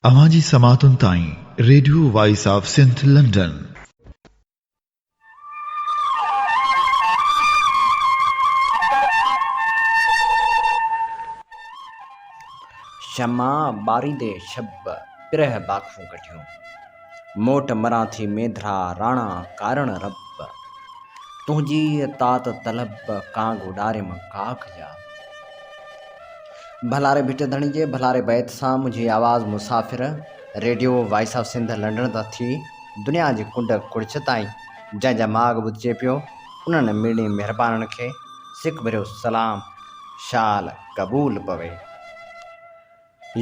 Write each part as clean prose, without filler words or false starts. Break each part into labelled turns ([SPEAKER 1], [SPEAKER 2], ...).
[SPEAKER 1] اوهان جي سماعتن تائين radio voice of Sindh London.
[SPEAKER 2] شمع ٻاريندي شب پرهه باکون ڪڍيون. موٽ مران ٿي مينڌرا راڻا ڪارڻ رب. تنهنجي تات طلب ڪانگ اڏاريم ڪاڪ جا. ڀلاري ڀٽ ڌڻي جي ڀلاري بيت سان منهنجي آواز مسافر radio voice of Sindh London تان ٿي دنيا جي ڪنڊ ڪڙڇ تائين جنهن جا ماڳ ٻڌجي پيو انهن مڙني مهربانن کي سڪ ڀريو سلام شال قبول پوي.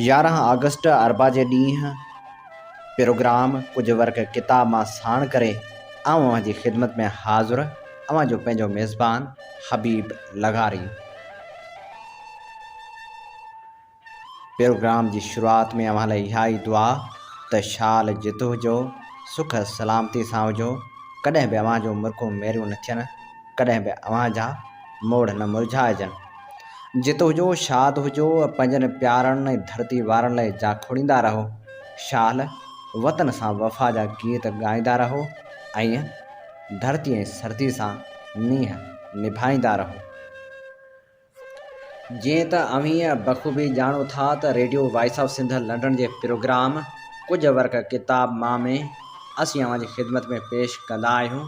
[SPEAKER 2] 11 آگسٽ اربع جي ڏينهن پروگرام ڪجهه ورق ڪتاب مان ساڻ ڪري آئون اوهان جي خدمت ۾ حاضر اوهان جو پنهنجو ميزبان حبيب لغاري. پروگرام جي شروعات ۾ اوهان لاء اها ئي دعا ته شال جت هجو سک سلامتي سان هجو ڪڏهن به اوهان جون مرڪون ميريون نه ٿين. ڪڏهن به اوهان جا موڙ نه مرجهائجن. جت هجو شاد هجو، پنهنجن پيارن ۽ ڌرتي وارن لاء جاکوڙيندا رهو. شال وطن سان وفا جا گيت ڳائيندا رهو ۽ ڌرتي ۽ سرتي سان نينهن نڀائيندا رهو. جيئن ته اوهين بخوبي ڄاڻو ٿا ته radio voice of Sindh London جي پروگرام ڪجهه ورق ڪتاب مان ۾ اسين اوهان جي خدمت ۾ پيش ڪندا آهيون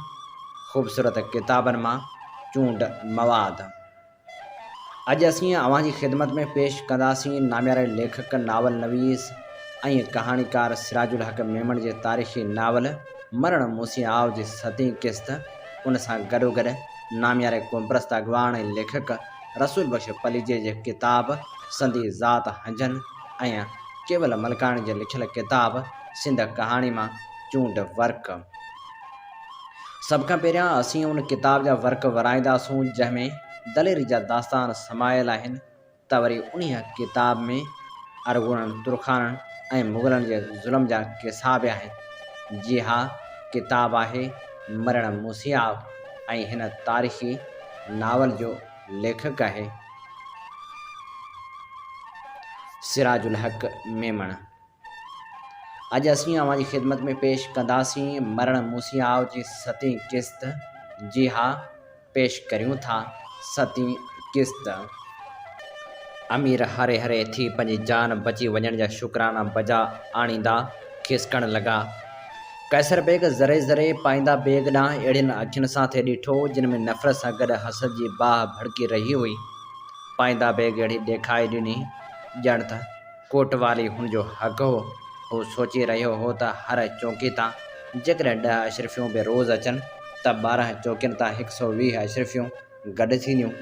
[SPEAKER 2] خوبصورت ڪتابن مان چونڊ مواد. اڄ اسين اوهان جي خدمت ۾ پيش ڪنداسين نامياري ليکڪ، ناول نويس ۽ ڪهاڻيڪار سراج الحق ميمڻ جي تاريخي ناول مرڻ مون سين آء جي ستين قسط ان سان گڏوگڏ نامياري قومپرست اڳواڻ ۽ ليکڪ رسول بخش پليجي جي ڪتاب سندي ذات هنجن ۽ ڪيول ملڪاڻي جي لکيل ڪتاب سنڌ ڪهاڻي مان چونڊ ورق. سڀ کان پهريان اسين ان ڪتاب جا ورق ورائينداسون جنهن ۾ دليري جا داستان سمايل آهن. ته وري انهيء ڪتاب ۾ ارغونن، ترخانن ۽ مغلن جي ظلم جا قصا به آهن. جي ها، ڪتاب آهي مرڻ موسيٰ ۽ هن تاريخي ناول جو ليکڪ آهي سراج الحق ميمڻ. اڄ اسين اوهان جي خدمت ۾ پيش ڪنداسين مرڻ موسيٰ جي ستين قسط. جي ها پيش ڪريون ٿا ستين قسط. امير هري هري ٿي پنهنجي جان بچي وڃڻ جا شڪرانا بجا آڻيندا کسڪڻ لڳا. قيصر بيگ ذري ذري پائنده بيگ ڏانهن اهڙين اکين سان ٿي ڏٺو جن ۾ نفرت سان گڏ حسد جي باهه ڀڙڪي رهي هئي. پائنده بيگ اهڙي ڏيکائي ڏني ڄڻ ته. ڪوٽوالي هن جو حق هو. هو سوچي رهيو هو ته هر چونڪي تان جيڪڏهن ڏهه اشرفيون به روز اچن ته 12 چوڪين تان هڪ سئو 20 اشرفيون گڏ ٿينديون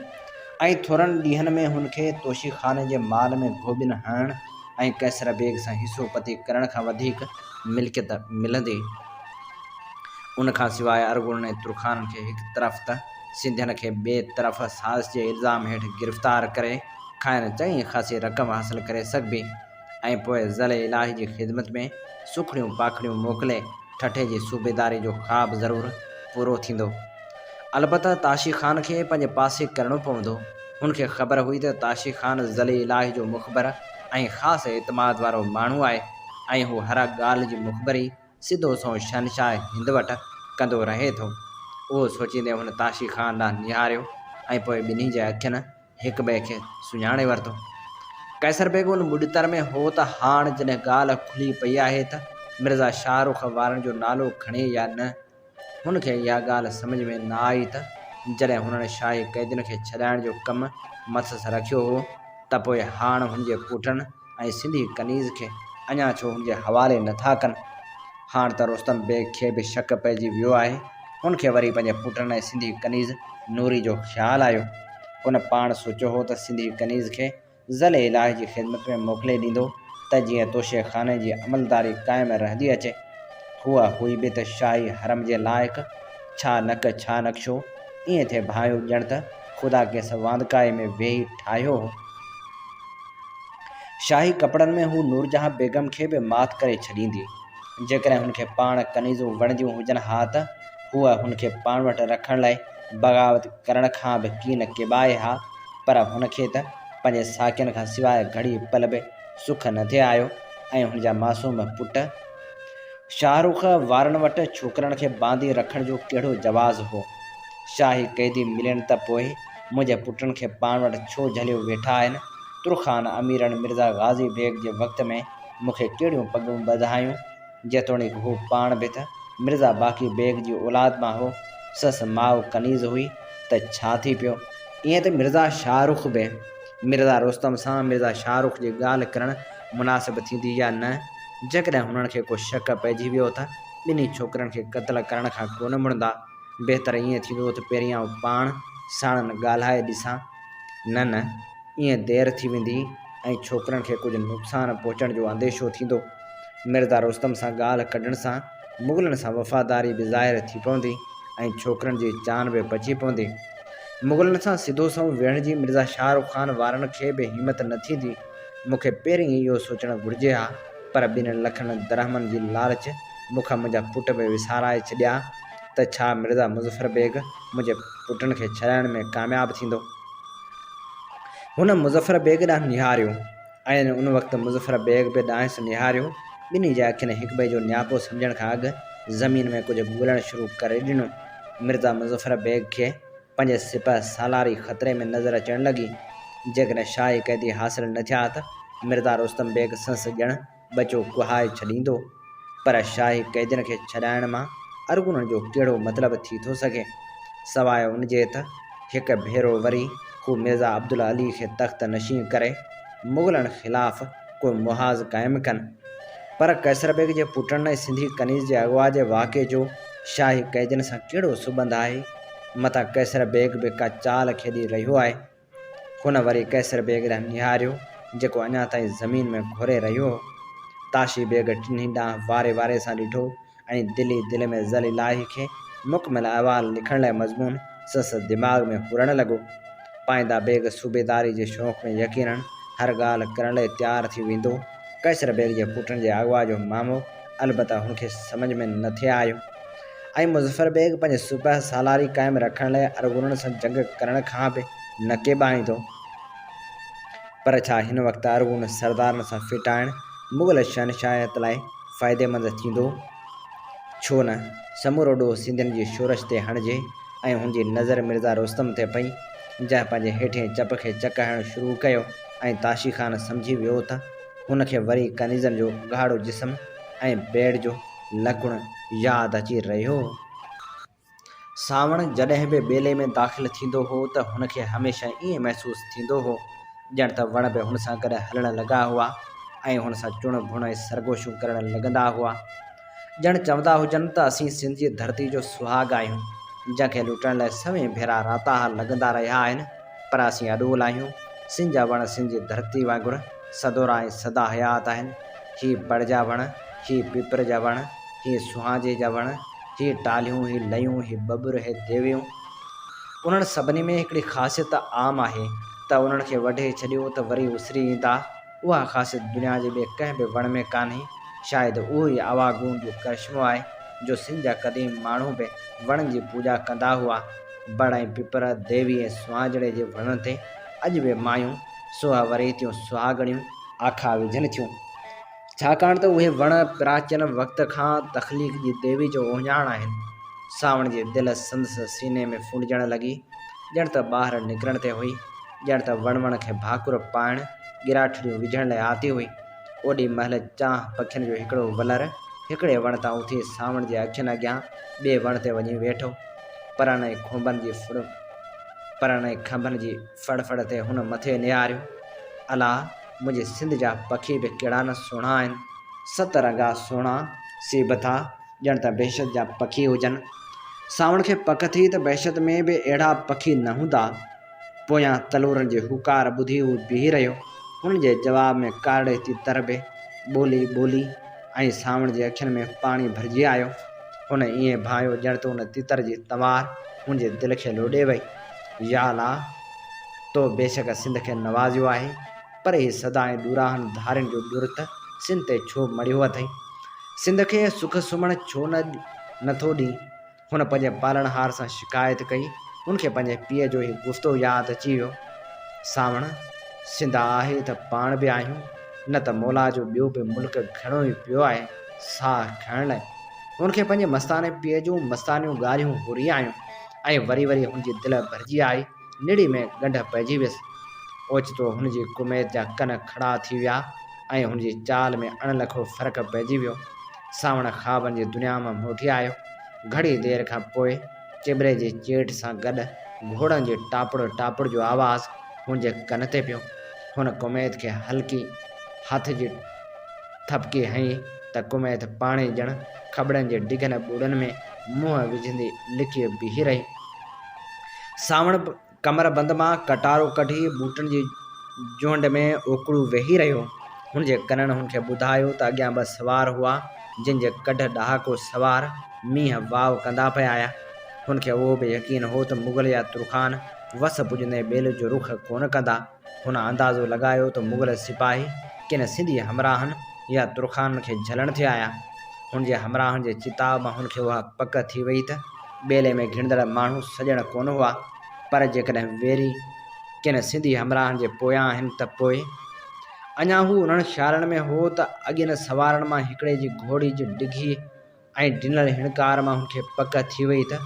[SPEAKER 2] ۽ ٿورن ڏينهن ۾ هن کي توشي خاني جي مال ۾ گهوٻين هڻڻ ۽ قيصر بيگ سان حصو پتي ڪرڻ کان وڌيڪ ملڪيت ملندي. ان کان سواء ارغونن ۽ ترخانن کي هڪ طرف ته سنڌين کي ٻئي طرف سازش جي الزام هيٺ گرفتار ڪري کانئن چڱي خاصي رقم حاصل ڪري سگهبي ۽ پوء ظل الاهي جي خدمت ۾ سکڻيون پاکڙيون موڪلي ٺٽي جي صوبيداري جو خواب ضرور پورو ٿيندو. البته تاشي خان کي پنهنجي پاسي ڪرڻو پوندو. هن کي خبر هئي ته تاشي خان ظل الاهي جو مخبر ۽ خاص اعتماد وارو ماڻهو آهي ۽ هو هر ڳالهه جي مخبري سڌو سنئون شهنشاهه هند وٽ ڪندو رهي ٿو. اهو سوچيندي هن تاشي خان ڏانهن نهاريو ۽ پوء ٻنهي جي اکين هڪٻئي کي سڃاڻي ورتو. قيصر بيگ ان ٻڏتر ۾ هو ته هاڻ جڏهن ڳالهه کلي پئي آهي ته مرزا شاهه رخ وارن جو نالو کڻي يا نه؟ هن کي اها ڳالهه سمجهه ۾ نه آئي ته جڏهن هنن شاهي قيدين کي ڇڏائڻ جو ڪم مٿس رکيو هو ته پوء هاڻ هن جي پوٽن ۽ سنڌي ڪنيز کي اڃا ڇو هن جي حوالي نه ٿا ڪن؟ هاڻ ته رستم بيگ کي به شڪ پئجي ويو آهي. هن کي وري پنهنجي پٽن ۽ سنڌي ڪنيز نوري جو خيال آيو. هن پاڻ سوچيو هو ته سنڌي ڪنيز کي ظل الاهي جي خدمت ۾ موڪلي ڏيندو ته جيئن توشي خاني جي عملداري قائم رهندي اچي. هوء هئي به ته شاهي حرم جي لائق. ڇا نڪ ڇا نقشو. ائين ٿي ڀانئيو ڄڻ ته خدا کيس واندڪائي ۾ ويهي ٺاهيو هو. شاهي ڪپڙن ۾ هو نورجهان بيگم کي به مات ڪري ڇڏيندي. جيڪڏهن هن کي پاڻ ڪنيزون وڻنديون هجن ها ته هوء هن کي پاڻ وٽ رکڻ لاء بغاوت ڪرڻ کان به ڪين ڪيٻائي ها، پر هن کي ته پنهنجي ساقين کان سواء گهڙي پل به سک نه ٿي آيو. ۽ هن جا معصوم پٽ؟ شاهه رخ وارن وٽ ڇوڪرن کي باندي رکڻ جو ڪهڙو جواز هو؟ شاهي قيدي ملين ته پوء منهنجي پٽن کي پاڻ وٽ ڇو جهليو ويٺا آهن؟ ترخان اميرن مرزا غازي بيگ جي وقت ۾ مون کي ڪهڙيون پڳون ٻڌايون؟ جيتوڻيڪ هو پاڻ به ته مرزا باقي بيگ جي اولاد مان هو، سس ماء ڪنيز هئي ته ڇا ٿي پيو؟ ائين ته مرزا شاهه رخ به مرزا رستم سان مرزا شاهه رخ جي ڳالهه ڪرڻ مناسب ٿيندي يا نه؟ جيڪڏهن هنن کي ڪو شڪ پئجي ويو ته ٻنهي ڇوڪرين کي قتل ڪرڻ کان ڪونه مڙندا. بهتر ائين ٿيندو ته پهرين آئون پاڻ ساڻن ڳالهائي ڏسان. نه نه، ائين دير ٿي ويندي ۽ ڇوڪرين کي ڪجهه نقصان پهچڻ جو انديشو ٿيندو. مرزا رستم سان ڳالهه ڪڍڻ سان مغلن سان وفاداري به ظاهر ٿي پوندي ۽ ڇوڪرن جي جان به بچي پوندي. مغلن سان سڌو سنئون ويهڻ جي مرزا شاهه رخ خان وارن کي به همت نه ٿيندي. مون کي پهرين ئي اهو سوچڻ گهرجي ها، پر ٻن لکن درهمن جي لالچ مون کان منهنجا پٽ به وسارائي ڇڏيا ته ڇا مرزا مظفر بيگ منهنجي پٽن کي ڇڏائڻ ۾ ڪامياب ٿيندو؟ هن مظفر بيگ ڏانهن نهاريو. عين ان وقت مظفر بيگ به ڏانهس نهاريو. ٻنهي جي اکين هڪٻئي جو نياپو سمجهڻ کان اڳ زمين ۾ ڪجهه ڳولڻ شروع ڪري ڏنو. مرزا مظفر بيگ کي پنهنجي سپهه سالاري خطري ۾ نظر اچڻ لڳي. جيڪڏهن شاهي قيدي حاصل نه ٿيا ته مرزا رستم بيگ سنس ڄڻ ٻچو ڪهائي ڇڏيندو. پر شاهي قيدين کي ڇڏائڻ مان ارغونن جو ڪهڙو مطلب ٿي ٿو سگهي؟ سواء ان جي ته هڪ ڀيرو وري هو مرزا عبدالعلي کي تخت نشين ڪري مغلن خلاف ڪو محاذ قائم ڪن. پر قيصر بيگ جي پٽن ۽ سنڌي ڪنيز جي اغوا جي واقعي جو شاهي قيدين سان ڪهڙو سٻنڌ آهي؟ متان قيصر بيگ به ڪا چال کيڏي رهيو آهي. هن وري قيصر بيگ ڏانهن نهاريو، جيڪو اڃا تائين زمين ۾ گهوري رهيو هو. تاشي بيگ ٽنهي ڏانهن واري واري سان ڏٺو ۽ دل ئي دل ۾ ظل الاهي کي مڪمل احوال لکڻ لاء مضمون سندس دماغ ۾ هرڻ لڳو. پائنده بيگ صوبيداري جي شوق ۾ يقيناً هر ڳالهه ڪرڻ لاء تيار ٿي ويندو. قيصر بيگ جي پٽن جي اغوا جو معمو البته هن کي سمجهه ۾ نه ٿي آيو. ۽ مظفر بيگ پنهنجي سپهه سالاري قائم رکڻ لاء ارغونن سان جنگ ڪرڻ کان به نه ڪيٻائيندو. پر ڇا هن وقت ارغون سردارن سان ڦٽائڻ مغل شهنشاهيت لاء فائديمند ٿيندو؟ ڇو نه سمورو ڏوهه سنڌين جي شورش تي هڻجي ۽ هن جي نظر مرزا رستم تي پئي، جنهن پنهنجي هيٺئين چپ کي چڪ هڻڻ شروع ڪيو ۽ تاشي خان سمجهي ويو ته هن کي وري ڪنيزن جو اگهاڙو جسم ۽ بيڊ جو لڪڻ ياد اچي رهيو هو. سانوڻ جڏهن به ٻيلي ۾ داخل ٿيندو هو ته هن کي هميشه ائين محسوس ٿيندو هو ڄڻ ته وڻ به هن سان گڏ هلڻ لڳا هئا ۽ هن سان چڻ ڀڻ ۽ سرگوشيون ڪرڻ لڳندا هئا. ڄڻ چوندا هجن ته اسين سنڌ جي ڌرتي جو سهاڳ آهيون، جنهن کي لٽڻ لاء سوين ڀيرا راتاها لڳندا رهيا آهن، پر اسين اڏول آهيون. سنڌ جا وڻ سنڌ جي ڌرتي وانگر سدورا ۽ سدا حيات آهن. هي بڙ جا وڻ، هي پپر جا وڻ، هي سهانجي جا وڻ، هي ٽالهيون، هي ليون، هي ٻٻر، هي ديويون. انهن سڀني ۾ هڪڙي خاصيت عام آهي ته انهن کي وڍي ڇڏيو ته وري اسري ايندا. اها خاصيت دنيا جي ٻئي ڪنهن به وڻ ۾ ڪانهي. شايد اهو ئي آواگون جو ڪرشمو آهي جو سنڌ جا قديم ماڻهو به وڻن جي پوڄا ڪندا هئا. بڙ ۽ پپر، ديوي ۽ سهانجڙي جي وڻن تي اڄ به مايون سوهه وريتيون سهاڳڻيون آکا وجهن ٿيون. ڇاڪاڻ ته اهي وڻ پراچين وقت کان تخليق جي ديوي جو اهڃاڻ آهن. سانوڻ جي دل سندس سيني ۾ ڦونڊجڻ لڳي، ڄڻ ته ٻاهر نڪرڻ تي هئي، ڄڻ ته وڻ وڻ کي ڀاڪر پائڻ، ڳراٺڙيون وجهڻ لاء آتي هئي. اوڏي مهل چانهه پکين جو هڪڙو ولر هڪڙي وڻ تان اٿي سانوڻ جي اکين اڳيان ٻئي وڻ تي وڃي ويٺو. پرن ۽ کونبن جي ڦڙ پرن ۽ کنڀن جي ڦڙ ڦڙ تي هن مٿي نهاريو. الا! منهنجي سنڌ جا پکي به ڪهڙا نه سهڻا آهن. ست رنگا سهڻا سي به ٿا ڄڻ ته بهشت جا پکي هجن. سانوڻ کي پڪ ٿي ته بهشت ۾ به اهڙا پکي نه هوندا. پويان تلورن جي هوڪار ٻڌي هو بيهي رهيو. هن جي جواب ۾ ڪارڙي تيتر به ٻولي ٻولي ۽ سانوڻ جي اکين ۾ پاڻي ڀرجي آيو. هن ائين ڀانئيو ڄڻ ته ان تيتر جي تنوار هن جي دل کي لوڏي وئي. يا الله! تو بيشڪ سنڌ کي نوازيو آهي، پر هي سدائين ڏوراهن ڌارين جو ڏر ته سنڌ تي ڇو مڙهيو اٿئي؟ سنڌ کي سک سمهڻ ڇو نه نٿو ڏين؟ هن پنهنجي پالڻهار سان شڪايت ڪئي. هن کي پنهنجي پيء جو هي گفتو ياد اچي ويو. سانوڻ، سنڌ آهي ته پاڻ به آهيون. نه ته مولا جو ٻيو به ملڪ گهڻو ئي پيو آهي ساهه کڻڻ لاء. هن کي پنهنجي مستاني پيء جون مستانيون ڳالهيون هري آيون ۽ وري وري هن جي دل ڀرجي آئي، نڙي ۾ ڳنڍ پئجي ويس. اوچتو هن جي ڪميت جا ڪن کڙا ٿي ويا ۽ هن جي چال ۾ اڻ لکو فرق پئجي ويو. سانوڻ خوابن جي دنيا مان موٽي آيو. گهڙي دير کان پوء چٻري جي چيٺ سان گڏ گهوڙن جي ٽاپڙ ٽاپڙ جو آواز هن جي ڪن تي پيو. هن ڪميت کي هلڪي هٿ جي ٿپڪي هنئي ته ڪميت پاڻهي ڄڻ کٻڙن جي ڊگهن ٻوڙن ۾ منهن وجهندي لڪي بيهي رهي. سانوڻ ڪمر بند مان ڪٽارو ڪڍي ٻوٽن جي جهنڊ ۾ اوڪڙو ويهي رهيو. هن جي ڪنن هن کي ٻڌايو ته اڳيان ٻه سوار هئا، جن جي ڪڍ ڏهاڪو سوار مينهن واء ڪندا پئي آيا. هن کي اهو به يقين هو ته مغل يا ترخان وس پڄندي ٻيلي جو رخ ڪونه ڪندا. هن اندازو لڳايو ته مغل سپاهي ڪن سنڌي همراهن يا ترخانن کي جهلڻ ٿي آيا. هن جي همراهن جي چتاء مان هن کي اها پڪ ٿي وئي ته ٻيلي ۾ گهڙندڙ ماڻهو سڄڻ ڪونه هئا، پر جيڪڏهن ويري ڪن سنڌي همراهن جي پويان آهن ته پوء؟ اڃا هو انهن خيالن ۾ هو ته اڳين سوارن مان هڪڙي جي گهوڙي جي ڊگهي ۽ ڊنل هڻڪار مان هن کي پڪ ٿي وئي ته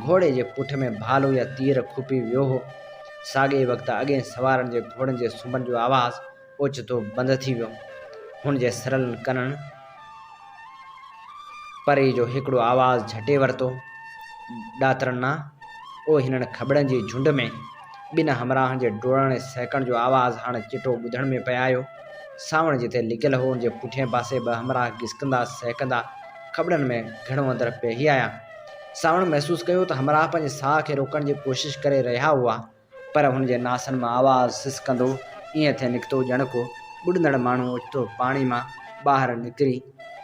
[SPEAKER 2] گهوڙي جي پٺ ۾ ڀالو يا تير کوپي ويو هو. ساڳئي وقت اڳين سوارن جي گهوڙن جي سنبن جو آواز اوچتو بند ٿي ويو. هن جي سرلن ڪنن پري جو هڪڙو آواز جهٽي ورتو، ڏاترنا! او هنن کٻڙن جي جهنڊ ۾! ٻن همراهن جي ڊوڙڻ ۽ سهڪڻ جو آواز هاڻ چٽو ٻڌڻ ۾ پئي آيو. سانوڻ جتي لڪيل هو، ان جي پٺئين پاسي ٻه همراهه گسڪندا سهڪندا کٻڙن ۾ گهڻو اندر پيهي آيا. سانوڻ محسوس ڪيو ته همراهه پنهنجي ساهه کي روڪڻ جي ڪوشش ڪري رهيا هئا، پر هن جي ناسن مان آواز سسڪندو ائين ٿي نڪتو ڄڻ ڪو ٻڏندڙ ماڻهو اوچتو پاڻي مان ٻاهر نڪري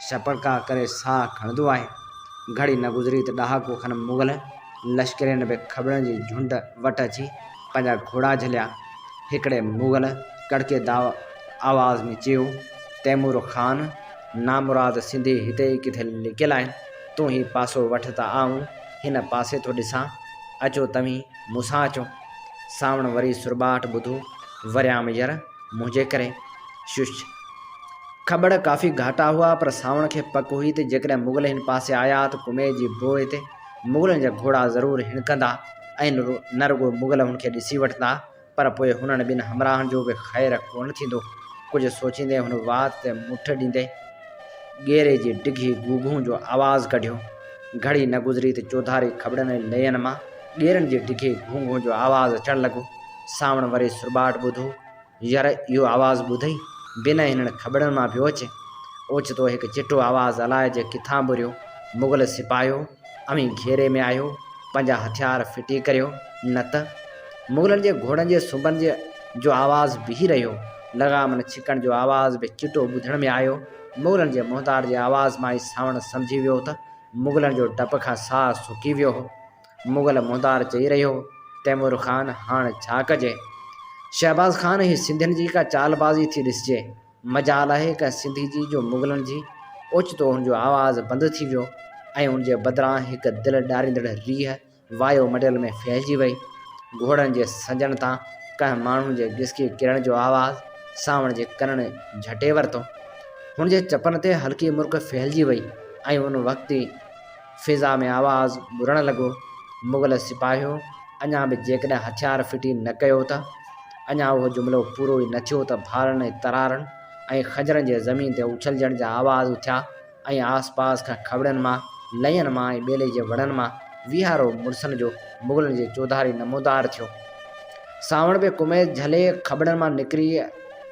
[SPEAKER 2] شپڙڪا ڪري ساهه کڻندو آهي. گهڙي نه گذري ته ڏهاڪو کن مغل لشڪرين به کٻڙن جي جهنڊ وٽ اچي پنهنجا گهوڙا جهليا. هڪڙي مغل ڪڙڪيدار آواز ۾ چيو، تيمور خان، نامراد سنڌي هتي ئي ڪٿي لڪيل آهن. تون هي پاسو وٺ ته آئون هن پاسي ٿو ڏسان. اچو توهين مون سان اچو. سانوڻ وري سرٻاٽ ٻڌو، وريام ير، منهنجي ڪري. شش. کٻڙ ڪافي گهاٽا هئا، پر سانوڻ کي پڪ هئي ته جيڪڏهن مغل هن پاسي آيا ته ڪميء جي بوء تي مغلن جا گهوڙا ضرور هڻڪندا ۽ نه رڳو مغل هن کي ڏسي وٺندا، پر پوء هنن ٻن همراهن جو به خير ڪونه ٿيندو. ڪجهه سوچيندي هن وات تي مٺ ڏيندي ڳيري جي ڊگهي گوگهون جو آواز ڪڍيو. گهڙي نه گذري ته چوڌاري کٻڙن ۽ لين مان ڳيرن جي ڊگهي گهونگهون جو آواز اچڻ لڳو. سانوڻ وري سرٻاٽ ٻڌو. يار اهو آواز ٻڌئي؟ بنهه هنن کٻڙن مان پيو اچي. اوچتو هڪ چٽو آواز الائجي ڪٿان ٻريو، مغل سپاهيو، اوهين گهيري ۾ آهيو، پنهنجا هٿيار ڦٽي ڪريو، نه ته. مغلن جي گهوڙن جي سنبن جي جو آواز بيهي رهيو. لغامن ڇڪڻ جو آواز به چٽو ٻڌڻ ۾ آيو. مغلن جي منهدار جي آواز مان ئي سانوڻ سمجهي ويو ته مغلن جو ڊپ کان ساهه سڪي ويو هو. مغل منهدار چئي رهيو هو، تيمور خان هاڻ ڇا ڪجي؟ شهباز خان هي سنڌين جي ڪا چالبازي ٿي ڏسجي. مجال آهي ڪنهن سنڌي جي جو مغلن جي. اوچتو هن جو آواز بند ٿي ويو ۽ ان جي بدران هڪ دل ڏاريندڙ ريهه وايو منڊل ۾ ڦهلجي وئي. گهوڙن جي سنجن تان ڪنهن ماڻهو جي گسڪي ڪرڻ جو آواز سانوڻ جي ڪنن جهٽي ورتو. هن جي چپن تي هلڪي مرڪ ڦهلجي وئي ۽ ان وقت ئي فضا ۾ آواز ٻرڻ لڳو، مغل سپاهيو، اڃا به جيڪڏهن هٿيار ڦٽي نه ڪيو ته. اڃا اهو جملو پورو ئي نه ٿيو ته ڀالن ۽ ترارن ۽ خنجرن جي زمين تي اڇلجڻ جا آواز اٿيا ۽ آس پاس کان کٻڙن مان، لئين مان ۽ ٻيلي جي وڻن مان ويهارو مڙسن جو مغلن جي چوڌاري نمودار ٿيو. سانوڻ به قميص جهلي کٻڙن مان نڪري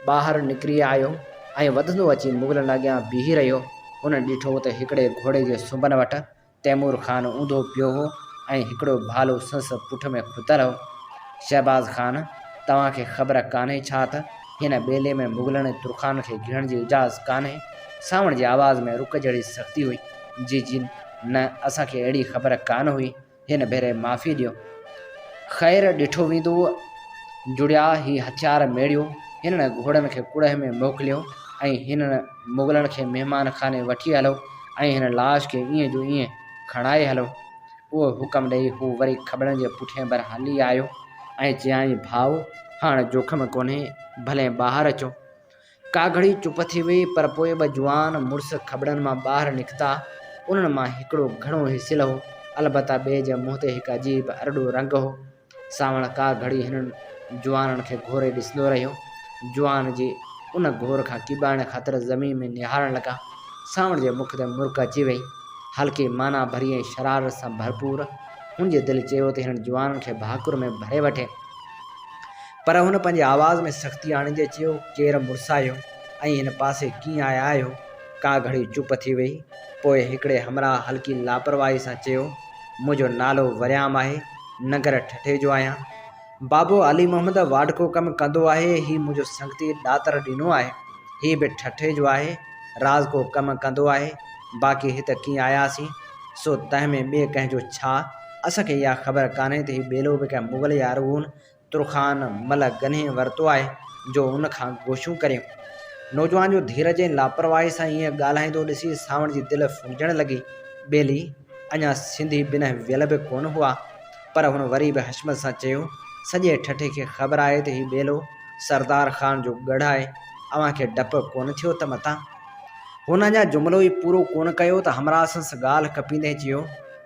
[SPEAKER 2] ٻاهر نڪري آيو ۽ وڌندو اچي مغلن اڳيان بيهي رهيو. هن ڏٺو ته هڪڙي گهوڙي جي سنبن وٽ تيمور خان اونڌو پيو هو ۽ هڪڙو ڀالو سنس پٺ ۾ کتل هو. شهباز خان، توهان کي خبر ڪانهي ڇا ته هن ٻيلي ۾ مغلن ۽ ترخانن کي گهڙڻ جي اجازت ڪانهي؟ سانوڻ جي آواز ۾ رڪ جهڙي سختي هئي. جي جي نه، اسان کي اهڙي خبر ڪانه هئي. هن ڀيري معافي ڏيو. خير ڏٺو ويندو. جڙيا هي هٿيار ميڙيو، هنن گهوڙن کي ڪڙهه ۾ موڪليو ۽ هنن مغلن کي مهمان خاني وٺي هلو ۽ هن لاش کي ائين جو ائين کڻائي هلو. اهو حڪم ڏيئي هو وري کٻڙن جي پٺئين ڀر هلي آيو ۽ چيائين، ڀائو، هاڻ جوکم ڪونهي، ڀلين ٻاهر اچو. ڪا گهڙي چپ ٿي وئي، پر پوء ٻه جوان مڙس کٻڙن مان ٻاهر نڪتا. انهن مان هڪڙو گهڻو هيسيل هو، البته ٻئي جي منهن تي هڪ عجيب ارڏو رنگ هو. سانوڻ ڪا گهڙي هنن جوانن کي گهوري ڏسندو رهيو. جوان جي ان گهور کان ڪيٻائڻ خاطر زمين ۾ نهارڻ لڳا. سانوڻ جي مک تي مرڪ اچي وئي. هلڪي معنيٰ ڀري ۽ شرارت سان ڀرپور. هن جي دل چيو ته هنن جوانن کي ڀاڪر ۾ ڀري وٺي. پر هن پنهنجي آواز ۾ سختي آڻيندي چيو، ڪير مڙس آهيو ۽ هن پاسي ڪيئن آيا آهيو؟ ڪا گهڙي چپ ٿي وئي. پوء هڪڙي همراهه هلڪي لاپرواهي سان چيو، منهنجو نالو وريام آهي، ننگر ٺٽي جو آهيان. بابو علي محمد واڍڪو ڪم ڪندو آهي، هي منهنجو سنگتي ڏاتر ڏنو آهي، هي به ٺٽي جو آهي، رازڪو ڪم ڪندو آهي، باقي هت ڪيئن آياسين، سو تنهن ۾ ٻئي ڪنهن جو ڇا؟ اسان کي اها خبر ڪانهي ته هي ٻيلو به ڪنهن مغل يا ارغون ترخان مل گنهي ورتو آهي جو ان کان گوشيون ڪريون. نوجوان جو ڌيرج ۽ لاپرواهي سان ائين ڳالهائيندو ڏسي سانوڻ جي دل ڦنڊجڻ لڳي. ٻيلي، اڃا سنڌي بنهه ويل به ڪونه هئا. پر هن وري به حشمت سان چيو، سڄي ٺٽي کي خبر آهي ته هي ٻيلو سردار خان جو ڳڙهه آهي. اوهان کي ڊپ ڪونه ٿيو ته متان. هن اڃا جملو ئي پورو ڪونه ڪيو ته همراهه سندس ڳالهه ڪپيندي چيو،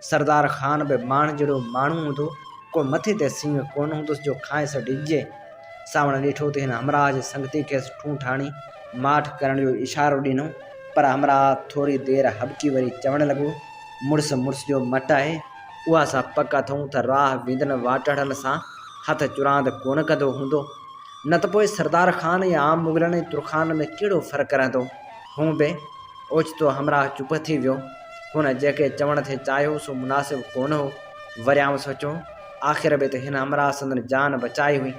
[SPEAKER 2] سردار خان به ماڻهن جهڙو ماڻهو هوندو، ڪو مٿي تي سينگ ڪونه هوندس جو کانئس ڊڄجي. سانوڻ ڏٺو ته هن همراهه جي سنگتي کيس ٺونٺ هڻي ماٺ ڪرڻ جو اشارو ڏنو، پر همراهه ٿوري دير هٻڪي وري چوڻ لڳو، مڙس مڙس جو مٽ آهي، اها سا پڪ اٿئون ته راهه ويندڙ واٽهڙن سان هٿ چراند ڪونه ڪندو هوندو. نه ته پوء سردار خان ۽ عام مغلن ۽ ترخانن ۾ ڪهڙو فرق رهندو؟ هونء به اوچتو همراهه چپ ٿي ويو. هن جيڪي چوڻ ٿي چاهيو سو مناسب ڪونه هو. وريام سوچيو، آخر به ته هن همراهه سندن جان بچائي هئي.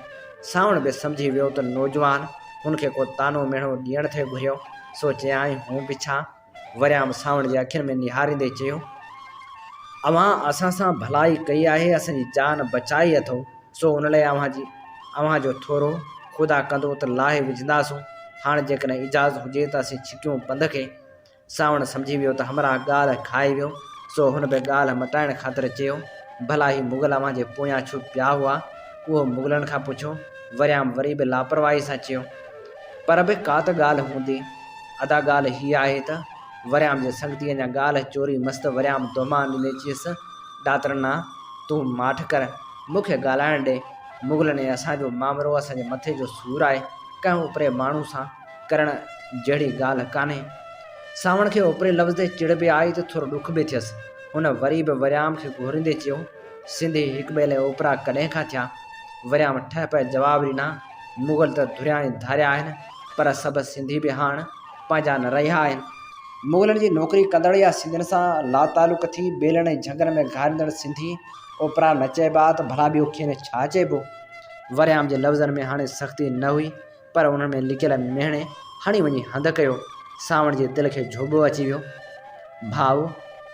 [SPEAKER 2] سانوڻ به سمجهي ويو ته نوجوان هن کي ڪو طعنو ميڻو ڏيڻ ٿي گهريو، سو چيائين، هونء به ڇا؟ وريام سانوڻ جي اکين ۾ نهاريندي چيو، اوهان اسان سان ڀلائي ڪئي آهي، اسان جي جان بچائي اٿو، سو ان لاء اوهان جي اوهان جو ٿورو، خدا ڪندو ته لاهي وجهنداسون. هاڻ جيڪڏهن اجازت هجي ته اسين ڇڪيون پنڌ کي. سانوڻ سمجهي ويو ته همراهه ڳالهه کائي ويو، سو هن به ڳالهه مٽائڻ خاطر چيو، ڀلا هي مغل اوهان جي پويان ڇو پيا هئا؟ اهو مغلن کان پڇو. وريام وري به لاپرواهي سان چيو. پر به ڪا ته ڳالهه هوندي. ادا ڳالهه هيء آهي ته. وريام جي سنگتيء اڃا ڳالهه چوري مس ته وريام دهمان ڏيندي چيس، ڏاترنا، تون ماٺ ڪر، مون کي ڳالهائڻ ڏي. مغلن ۽ اسان جو مامرو اسان جي مٿي جو سور آهي، ڪنهن اوپري ماڻهو سان ڪرڻ جهڙي ڳالهه ڪانهي. سانوڻ کي اوپري لفظ تي چڙ به آئي ته ٿورو ڏک به ٿيس. هن وري به وريام کي گهوريندي چيو، سنڌي هڪٻئي لاء اوپرا ڪڏهن کان ٿيا؟ وريام ٺهه پهه جواب ڏنا، مغل ته ڌريا ۽ ڌاريا آهن، پر سڀ سنڌي به هاڻ پنهنجا نه رهيا آهن. مغلن جي نوڪري ڪندڙ يا سنڌين سان لاتعلق ٿي ٻيلن ۽ جهنگن ۾ گهاريندڙ سنڌي اوپرا نه چئبا ته ڀلا ٻيو کين ڇا چئبو؟ وريام جي لفظن ۾ هاڻي سختي نه هئي، پر انهن ۾ لڪيل مهڻي هڻي وڃي هنڌ ڪيو. سانوڻ جي دل کي جهوٻو اچي ويو. ڀائو،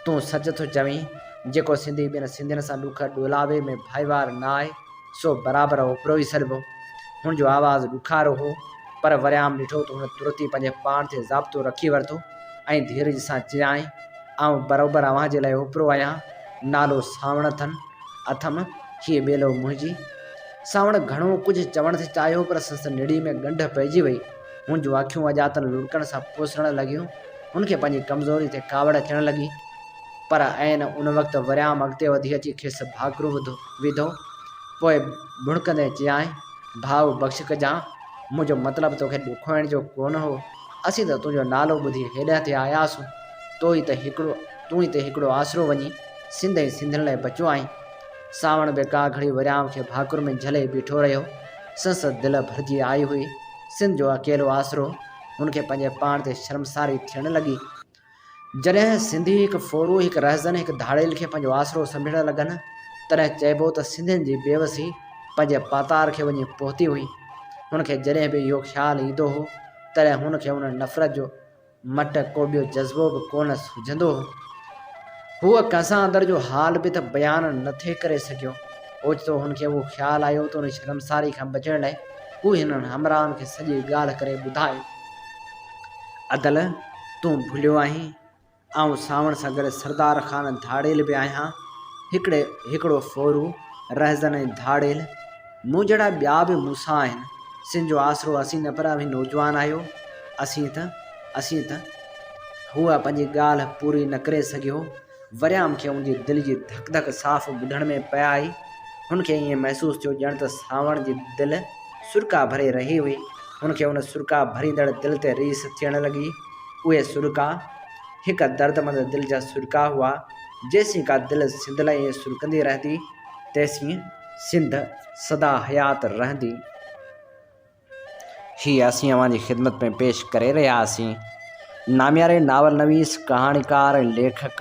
[SPEAKER 2] تون سچ ٿو چوين، جيڪو سنڌي ٻين سنڌين سان ڏک ڏولاوي ۾ ڀائيوار نه آهي، سو برابر اوپرو ئي سڏبو. هن جو آواز ڏکارو هو، پر وريام ڏٺو ته هن ترت ئي پنهنجي پاڻ تي ضابطو رکي ورتو ۽ ڌيرج سان چيائين، آئون بروبر اوهان جي لاء اوپرو آهيان، نالو سانوڻ اٿن، اٿم، هيء ٻيلو منهنجي. سانوڻ گهڻو ڪجهه چوڻ ٿي چاهيو، پر سندس نڙي ۾ ڳنڍ پئجي وئي. هن جون اکيون اڄاتل لڙڪن سان پوسرڻ لڳيون. هن کي پنهنجي ڪمزوري تي ڪاوڙ اچڻ لڳي. پر عين ان وقت وريام اڳتي وڌي اچي کيس ڀاڪرو وڌو. پوء ڀڻڪندي چيائين، ڀائو بخش ڪجان، منهنجو مطلب توکي ڏکوئڻ جو ڪونه هو. اسين ته تنهنجو نالو ٻڌي هيڏانهن ٿي آياسون. تو ئي ته هڪڙو تون ئي ته هڪڙو آسرو وڃي سنڌ ۽ سنڌين لاء بچيو آهين. سانوڻ به ڪا گهڙي وريام کي ڀاڪر ۾ جهلي بيٺو رهيو. سندس دل ڀرجي آئي هئي. سنڌ جو اڪيلو آسرو. هن کي پنهنجي پاڻ تي شرمساري ٿيڻ لڳي. جڏهن سنڌي هڪ ڦورو، هڪ رهزن، هڪ ڌاڙيل کي پنهنجو آسرو سمجهڻ لڳن، تڏهن چئبو ته سنڌين جي بيوسي پنهنجي پاتار کي وڃي پهتي هئي. هن کي جڏهن به اهو خيال ايندو هو، تڏهن هن کي ان نفرت جو مٽ ڪو ٻيو جذبو به ڪونه سجهندو هو. هو ڪنهن سان اندر جو حال به ته بيان نه ٿي ڪري سگهيو. اوچتو هن کي اهو خيال آيو ته ان شرمساري کان بچڻ لاء هو هنن همراهن کي سڄي ڳالهه ڪري ٻڌائي. ادل، تون ڀليو آهين. آئون سانوڻ سان گڏ سردار خان ڌاڙيل به آهيان. هڪڙي هڪڙو ڦورو، رهزن ۽ ڌاڙيل. مون جهڙا ٻيا به مون سان آهن. سن جو آسرو اسين نه پر اوهين نوجوان آهيو. اسين ته، اسين ته. هو پنهنجي ڳالهه پوري نه ڪري سگهيو. وريام کي ان جي دل جي ڌڪ ڌڪ صاف ٻڌڻ ۾ پئي آئي. هن کي ائين محسوس ٿيو ڄڻ ته سانوڻ جي دل سڏڪا ڀري رهي هئي. هن کي ان سڏڪا ڀريندڙ دل تي ريس ٿيڻ لڳي. اهي سڏڪا هڪ دردمند دل جا سڏڪا هئا. جيسين ڪا دل سنڌ لاء ائين سڏڪندي رهندي، تيسين سنڌ سدا حيات رهندي. هي اسين اوهان جي خدمت ۾ پيش ڪري رهيا هئاسين. نامياري ناول نويس، ڪهاڻيڪار ۽ ليکڪ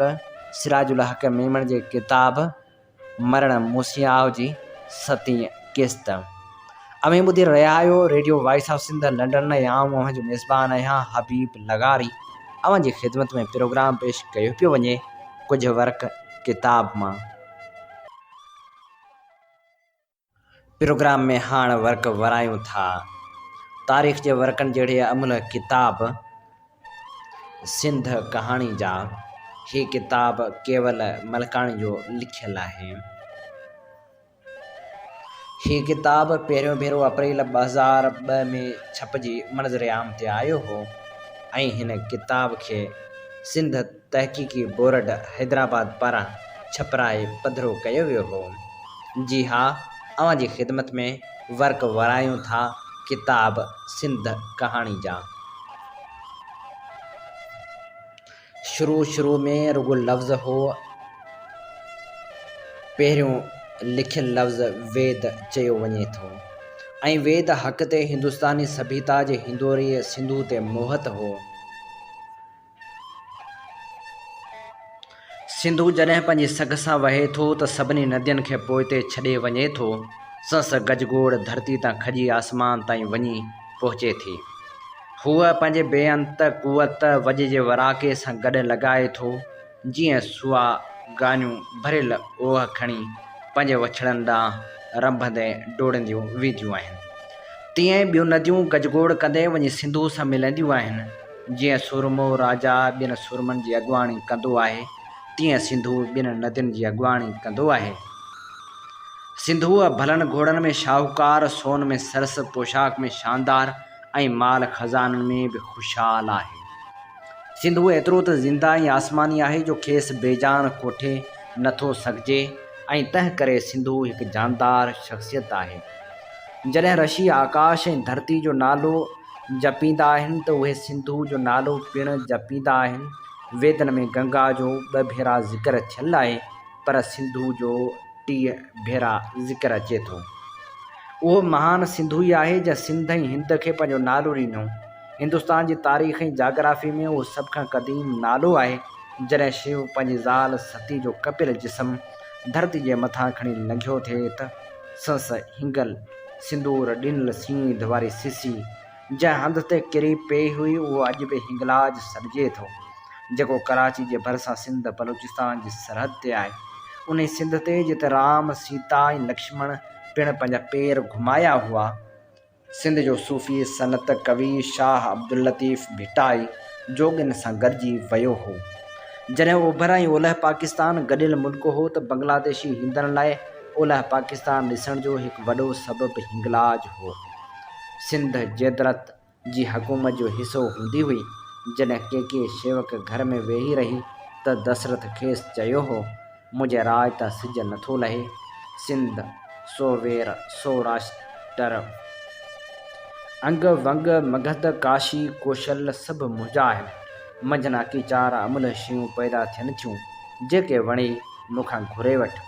[SPEAKER 2] سراج الحق ميمڻ جي ڪتاب مرڻ موسيان آء جي ستين قسط. اوهين ٻڌي رهيا آهيو radio voice of Sindh London ۽ آئون اوهان جو ميزبان آهيان حبيب لغاري. اوهان جي خدمت ۾ پروگرام پيش ڪيو پيو وڃي ڪجهه ورق ڪتاب مان. پروگرام ۾ هاڻ ورق ورايون ٿا. تاريخ جي ورقن جهڙي املهه ڪتاب سنڌ ڪهاڻي جا هي ڪتاب ڪيول ملڪاڻي جو لکيل آهي. هي ڪتاب پهريون ڀيرو اپريل 2002 ۾ ڇپجي منظر عام تي آيو هو ۽ هن ڪتاب کي سنڌ تحقيقي بورڊ حيدرآباد پاران ڇپرائي پڌرو ڪيو ويو هو. جي ها اوهان جي خدمت ۾ ورق ورايون ٿا ڪتاب سنڌ ڪهاڻي جا. شروع شروع ۾ رڳو لفظ هو. پهريون لکيل لفظ ويد چيو وڃي ٿو ۽ ويد حق تي هندستاني سڀيتا جي هندوريء سنڌو تي موهت هو. سنڌو جڏهن پنهنجي سگهه سان وهي ٿو ته سڀني ندين کي پوئتي ڇڏي وڃي ٿو. سنس گجگوڙ ڌرتي تان کڄي آسمان تائين وڃي پهچي ٿي. هوء پنهنجي بي انت قوت وڄ جي وراڪي سان گڏ لڳائي ٿو، جيئن سوئا گانيون ڀريل اوهه کڻي پنهنجي وڇڙن ڏانهن رنڀندي ڊوڙنديون وينديون آهن. تيئن ئي ٻيون نديون گجگوڙ ڪندي وڃي سنڌوء سان ملنديون آهن. جيئن سورمو راجا ٻين سورمن جي اڳواڻي ڪندو آهي، تيئن سنڌو ٻين ندين جي اڳواڻي ڪندو آهي. سنڌوء ڀلن گهوڙن ۾ شاهوڪار، سون ۾ سرس، پوشاڪ ۾ شاندار ۽ مال خزانن ۾ به خوشحال آهي. سنڌو ايترو ته زنده ۽ آسماني آهي جو کيس بي جان ڪوٺي نه ٿو سگهجي ۽ تنهن ڪري سنڌو هڪ جاندار شخصيت آهي. جڏهن رشي آڪاش ۽ ڌرتي جو نالو جپيندا آهن ته اهي سنڌو جو نالو پڻ جپيندا آهن. ويدن ۾ گنگا جو ٻه ڀيرا ذڪر ٿيل آهي پر سنڌو جو ٽي ڀيرا ذڪر اچي ٿو. اهو مهان سنڌو ئي آهي جنهن سنڌ ۽ هند کي پنهنجو نالو ڏنو. هندستان جي تاريخ ۽ جاگرافي ۾ اهو سڀ کان قديم نالو آهي. جڏهن شو پنهنجي زال ستي جو ڪپيل جسم ڌرتي جي مٿان کڻي لنگهيو ٿي ته سنس هنگل سندور ڏنل سينڌ واري سسي جنهن هنڌ تي ڪري پيئي هئي اهو اڄ به هنگلاج سڏجي ٿو، جيڪو ڪراچي جي ڀرسان سنڌ بلوچستان جي سرحد تي آهي. انهي سنڌ تي جتي رام، سيتا ۽ لڪشمڻ پڻ پنهنجا پير گهمايا هئا. سنڌ جو صوفي سنت ڪوي شاهه عبداللطيف ڀٽائي جوڳين سان گڏجي ويو هو. جڏهن اوڀر ۽ اولهه پاڪستان گڏيل ملڪ هو ته بنگلاديشي هندن لاء اولهه پاڪستان ڏسڻ جو هڪ وڏو سبب هنگلاج هو. سنڌ جيدرت جي حڪومت جو حصو هوندي هئي. جڏهن ڪيڪي شيوڪ گهر ۾ ويهي رهي ته دسرٿ کيس چيو هو، منهنجي راڄ تان سج نٿو لهي. سنڌ، سووير، سوراشٽر، انگ، ونگ، مگڌ، ڪاشي، ڪوشل سڀ منهنجا آهن. منجهن اڪيچار املهه شيون پيدا ٿين ٿيون، جيڪي وڻيئي مون کان گهري وٺ.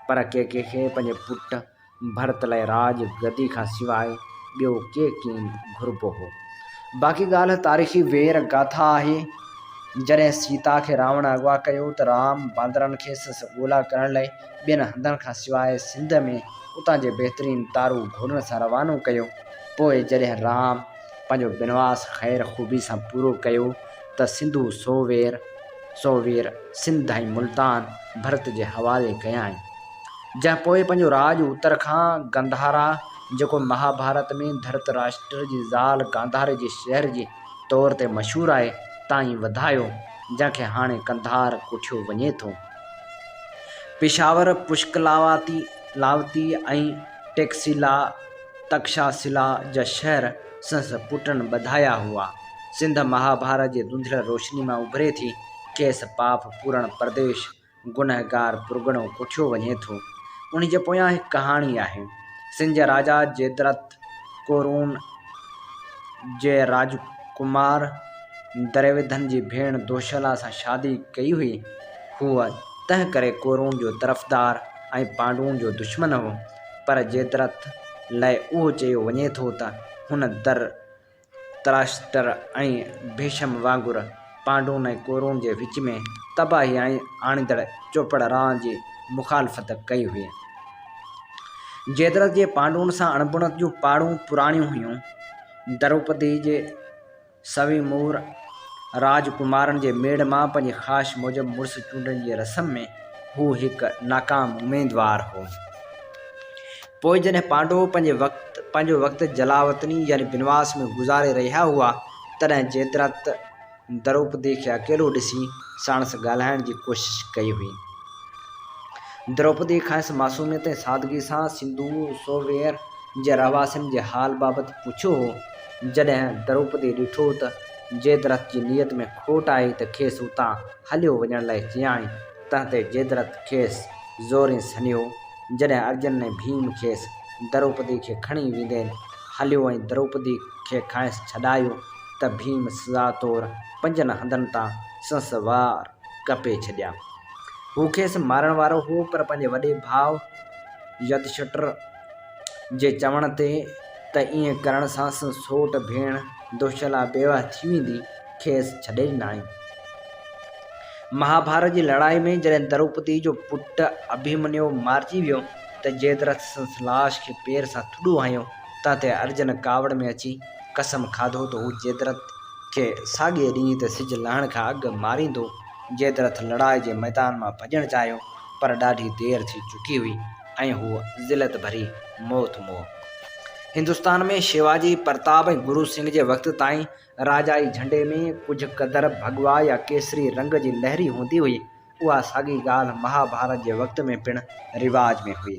[SPEAKER 2] پر ڪيڪي کي پنهنجي پٽ ڀرت لاء راڄ گدي کان سواء ٻيو ڪي ڪين گهربو هو. باقي ڳالهه تاريخي وير گاٿا آهي. جڏهن سيتا کي راوڻ اغوا ڪيو ته رام باندرن کي سندس ڳولا ڪرڻ لاء ٻين هنڌن کان سواء سنڌ ۾ اتان جي بهترين تارو گهوڙن سان روانو ڪيو. پوء جڏهن رام پنهنجو بنواس خير خوبي سان پورو ڪيو ته سنڌو سووير، سووير، سنڌ ۽ ملتان ڀرت جي حوالي ڪيائين. جنهن پوء پنهنجو راڄ اتر کان گنڌارا، جيڪو مهاڀارت ۾ ڌرت راشٽر جي زال گانڌاري جي شهر جي طور تي مشهور آهي، تائين وڌايو، جنهن کي هاڻي قنڌار ڪوٺيو وڃي ٿو. پشاور، پشڪلاواتي لاوتي ۽ ٽيڪسيلا، تڪشاسلا، جا شهر سندس پٽن ٻڌايا هئا. سنڌ مهاڀارت جي ڌنڌليل روشني مان اڀري ٿي. کيس پاپ پورڻ پرديش، گنهگار پرڳڻو ڪوٺيو وڃي ٿو. انهي جي پويان هڪ ڪهاڻي آهي. سنڌ جي راجا جيدرٿ ڪورون جي راجڪمار دريوڌن جي ڀيڻ دوشلا سان شادي ڪئي هئي. هو تنهن ڪري ڪورون جو طرفدار ۽ پانڊون جو دشمن هو. پر جيدرٿ لاء اهو چيو وڃي ٿو ته هن در تراشٽر ۽ ڀيشم وانگر پانڊون ۽ ڪورون جي وچ ۾ تباهي آڻيندڙ چوپڙ راء جي مخالفت ڪئي هئي. جيدرٿ جي پانڊون سان اڻبڻت جون پاڙون پراڻيون هيون. دروپدي جي سويمور راج ڪمارن جي ميڙ مان پنهنجي خواهش موجب مڙس چونڊڻ جي رسم ۾ هو هڪ ناڪام اميدوار هو. پوء جڏهن پانڊو پنهنجي وقت پنهنجو وقت جلاوطني يعني بنواس ۾ گذاري رهيا هئا، تڏهن جيدرت دروپدي کي اڪيلو ڏسي ساڻس ڳالهائڻ جي ڪوشش ڪئي هئي. دروپدي کانئس معصوميت ۽ سادگي سان سنڌو سووير جي رهواسين جي حال بابت پڇيو هو. جڏهن دروپدي ڏٺو ته جيدرت جي نيت ۾ کوٽ آهي ته کيس اتان هليو وڃڻ لاء چيائين، تنهن تي جيدرت کيس زورين سنيهو. جڏهن ارجن ۽ ڀيم کيس دروپدي کي کڻي ويندين هليو ۽ دروپدي کي کانئس ڇڏايو ته ڀيم سزا طور پنجن هنڌن تان سنس وار ڪپي ڇڏيا. هو کيس مارڻ وارو هو پر پنهنجي وڏي ڀاء يڌشٽر جي چوڻ تي ته ائين ڪرڻ سان سنس سوٽ ڀيڻ دوشلا بيواهه ٿي ويندي، کيس ڇڏي ڏنائين. مهاڀارت جي لڙائي ۾ جڏهن دروپدي جو پٽ اڀيمنيو مارجي ويو ته جيدرٿ سندس لاش کي پير سان ٿڏو هنيو، تنهن تي ارجن ڪاوڙ ۾ اچي قسم کاڌو ته هو جيدرٿ کي ساڳئي ڏينهن تي سج لهڻ کان اڳ ماريندو. جيدرٿ لڙائي جي ميدان مان ڀڄڻ چاهيو پر ڏاڍي دير ٿي چڪي هئي ۽ هو ذلت ڀري موت مئو. هندستان ۾ شيواجي، پرتاب ۽ گرو سنگهه جي وقت تائين راجائي جهنڊي ۾ ڪجهه قدر ڀڳوا يا ڪيسري رنگ جي لهري هوندي هئي. اها ساڳي ڳالهه مهاڀارت جي وقت ۾ پڻ رواج ۾ هئي.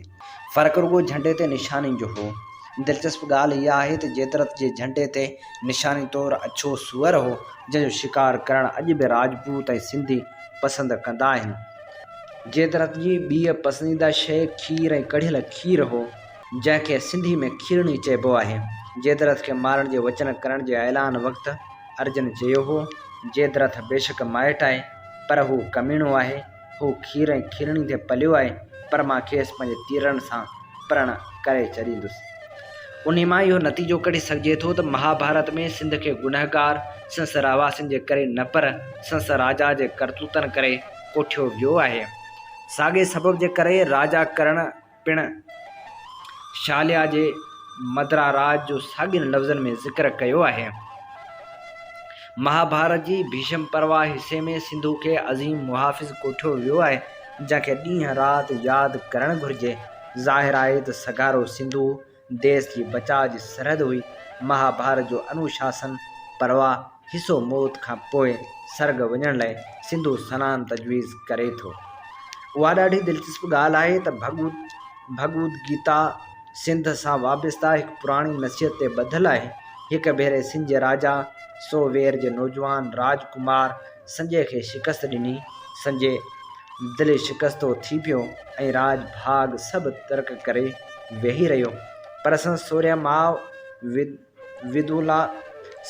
[SPEAKER 2] فرق رڳو جهنڊي تي نشانين جو هو. دلچسپ ڳالهه اها آهي ته جيترٿ جي جهنڊي تي نشاني طور اڇو سوئر هو، جنهن جو شڪار ڪرڻ اڄ به راجپوت ۽ سنڌي پسند ڪندا آهن. جيترٿ جي ٻيء پسنديده شيء کير ۽ ڪڙهيل کير هو. جنهن کي سنڌي ۾ کيرڻي چئبو آهي. جيدرٿ کي مارڻ جي وچن ڪرڻ جي اعلان وقت ارجن چيو هو، جيدرٿ بيشڪ مائٽ آهي، پر هو ڪميڻو آهي. هو کير ۽ کيرڻي تي پليو آهي، پر مان کيس پنهنجي تيرن سان پرڻ ڪري ڇڏيندس. انهي مان اهو نتيجو ڪڍي سگهجي ٿو ته مهاڀارت ۾ سنڌ کي گنهگار سنس رهواسين جي ڪري نه پر سنس راجا جي ڪرتوتن ڪري ڪوٺيو ويو آهي. ساڳئي سبب جي ڪري راجا ڪرڻ پڻ شاليا جي مدرا راج جو ساڳين لفظن ۾ ذڪر ڪيو آهي. مهاڀارت جي ڀيشم پروا حصي ۾ سنڌو کي عظيم محافظ ڪوٺيو ويو آهي، جنهن کي ڏينهن رات ياد ڪرڻ گهرجي. ظاهر آهي ته سگهارو سنڌو ديس جي بچاء جي سرحد هئي. مهاڀارت جو انوشاسن پروا حصو موت کان پوء سرڳ وڃڻ لاء سنڌو سنان تجويز ڪري ٿو. اها ڏاڍي دلچسپ ڳالهه آهي ته ڀڳوت گيتا سنڌ سان وابسته هڪ پراڻي نصيحت تي ٻڌل آهي. هڪ ڀيري سنڌ جي راجا سووير جي نوجوان راج ڪمار سنجي کي شڪست ڏني. سنجي دل شڪستو ٿي پيو ۽ راڄ ڀاڳ سڀ ترڪ ڪري ويهي رهيو. پر سندس سورهيه ماء ودولا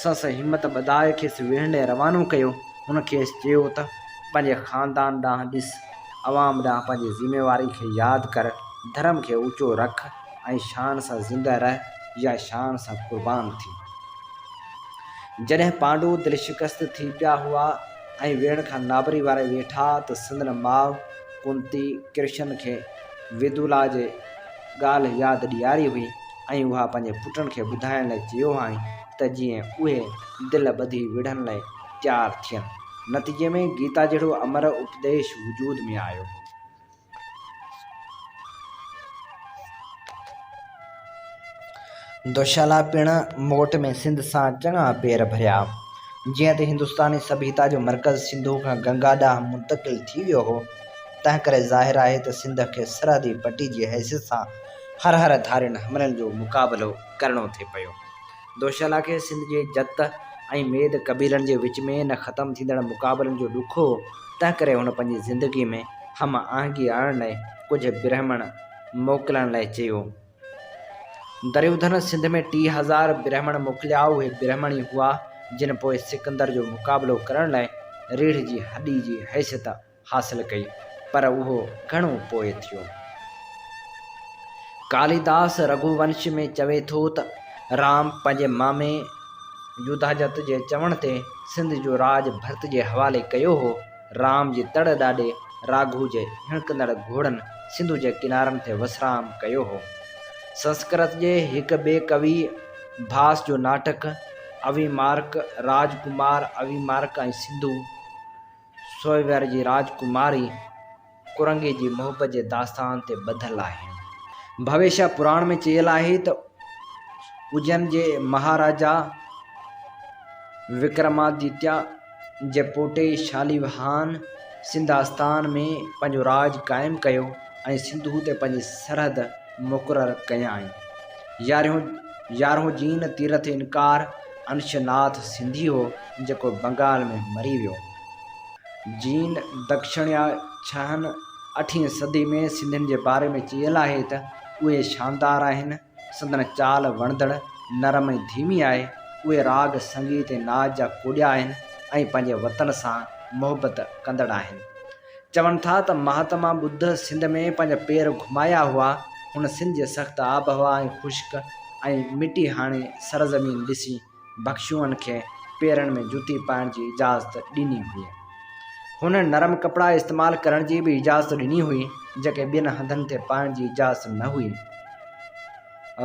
[SPEAKER 2] سندس همت ٻڌائي کيس ويهڻ لاء روانو ڪيو. هن کيس چيو ته پنهنجي خاندان ڏانهن ڏس، عوام ڏانهن پنهنجي ذميواري کي ياد ڪر، ڌرم کي اوچو رک ۽ شان سان زنده رهه يا شان سان قربان ٿي. جڏهن پانڊو دلشڪست ٿي پيا هئا ۽ ويڙهه کان نابري واري ويٺا ته سندن ماء ڪنتي ڪرشن کي ودولا جي ڳالهه ياد ڏياري هئي ۽ اها پنهنجي پٽن کي ٻڌائڻ لاء چيو هئائين ته جيئن اهي دل ٻڌي وڙهڻ لاء تيار ٿين. نتيجي ۾ گيتا جهڙو امر اپديش وجود ۾ آيو. دوشالا پڻ موٽ ۾ سنڌ سان چڱا پير ڀريا. جيئن ته هندستاني سڀيتا جو مرڪز سنڌوء کان گنگا ڏانهن منتقل ٿي ويو هو، تنهنڪري ظاهر آهي ته سنڌ کي سرحدي پٽي جي حيثيت سان هر هر ڌارين حملن جو مقابلو ڪرڻو ٿي پيو. دوشالا کي سنڌ جي جت ۽ ميد قبيلن جي وچ ۾ نه ختم ٿيندڙ مقابلن جو ڏک هو، تنهنڪري هن پنهنجي زندگيء ۾ هم آهنگي آڻڻ لاء ڪجهه برهمڻ موڪلڻ لاء چيو. دريوڌن سنڌ ۾ 3000 برهمڻ موڪليا، اهي برهمڻ ئي هئا، جن پوء سڪندر جو مقابلو ڪرڻ لاء ريڙهه جي هڏي جي حيثيت حاصل ڪئي، پر اهو گهڻو پوء ٿيو. ڪاليداس رگهوونش ۾ چوي ٿو ته رام پنهنجي مامي يوڌاجت جي چوڻ تي سنڌ جو راڄ ڀرت جي حوالي ڪيو هو. رام جي تڙ ڏاڏي راگهو جي هڻڪندڙ گهوڙن سنڌو جي ڪنارن تي وسرام ڪيو هو. سنسڪرت جي هڪ ٻئي ڪوي ڀاس جو ناٽڪ اويمارڪ، راجڪمار اويمارڪ ۽ سنڌو، سوئيور جي راجڪماري ڪرنگهي جي محبت جي داستان تي ٻڌل آهي. ڀوشيه پراڻ ۾ چيل آهي ته اجين جي مهاراجا وڪرمادتيا جي پوٽي شاليوهان سنڌاستان ۾ پنهنجو راڄ قائم ڪيو ۽ سنڌوء تي پنهنجي سرحد مقرر ڪيائين. يارهون يارهون جين تيرٿ انڪار انشناٿ سنڌي هو، جيڪو بنگال ۾ مري ويو. جين دڪشڻيا ڇهن اٺين صدي ۾ سنڌين جي باري ۾ چيل آهي ته اهي شاندار آهن، سندن چال وڻندڙ، نرم ۽ ڌيمي آهي، اهي راڳ، سنگيت ۽ ناچ جا ڪوڏيا آهن ۽ پنهنجي وطن سان محبت ڪندڙ آهن. چون ٿا ته مهاتما ٻڌ سنڌ ۾ پنهنجا پير گهمايا هئا. هن سنڌ جي سخت آبهوا ۽ خشڪ ۽ مٽي هاڻي سرزمين ڏسي ڀڪشوئن کي پيرن ۾ جتي پائڻ جي اجازت ڏني هئي. هن نرم ڪپڙا استعمال ڪرڻ جي به اجازت ڏني هئي، جيڪي ٻين هنڌن تي پائڻ جي اجازت نه هئي.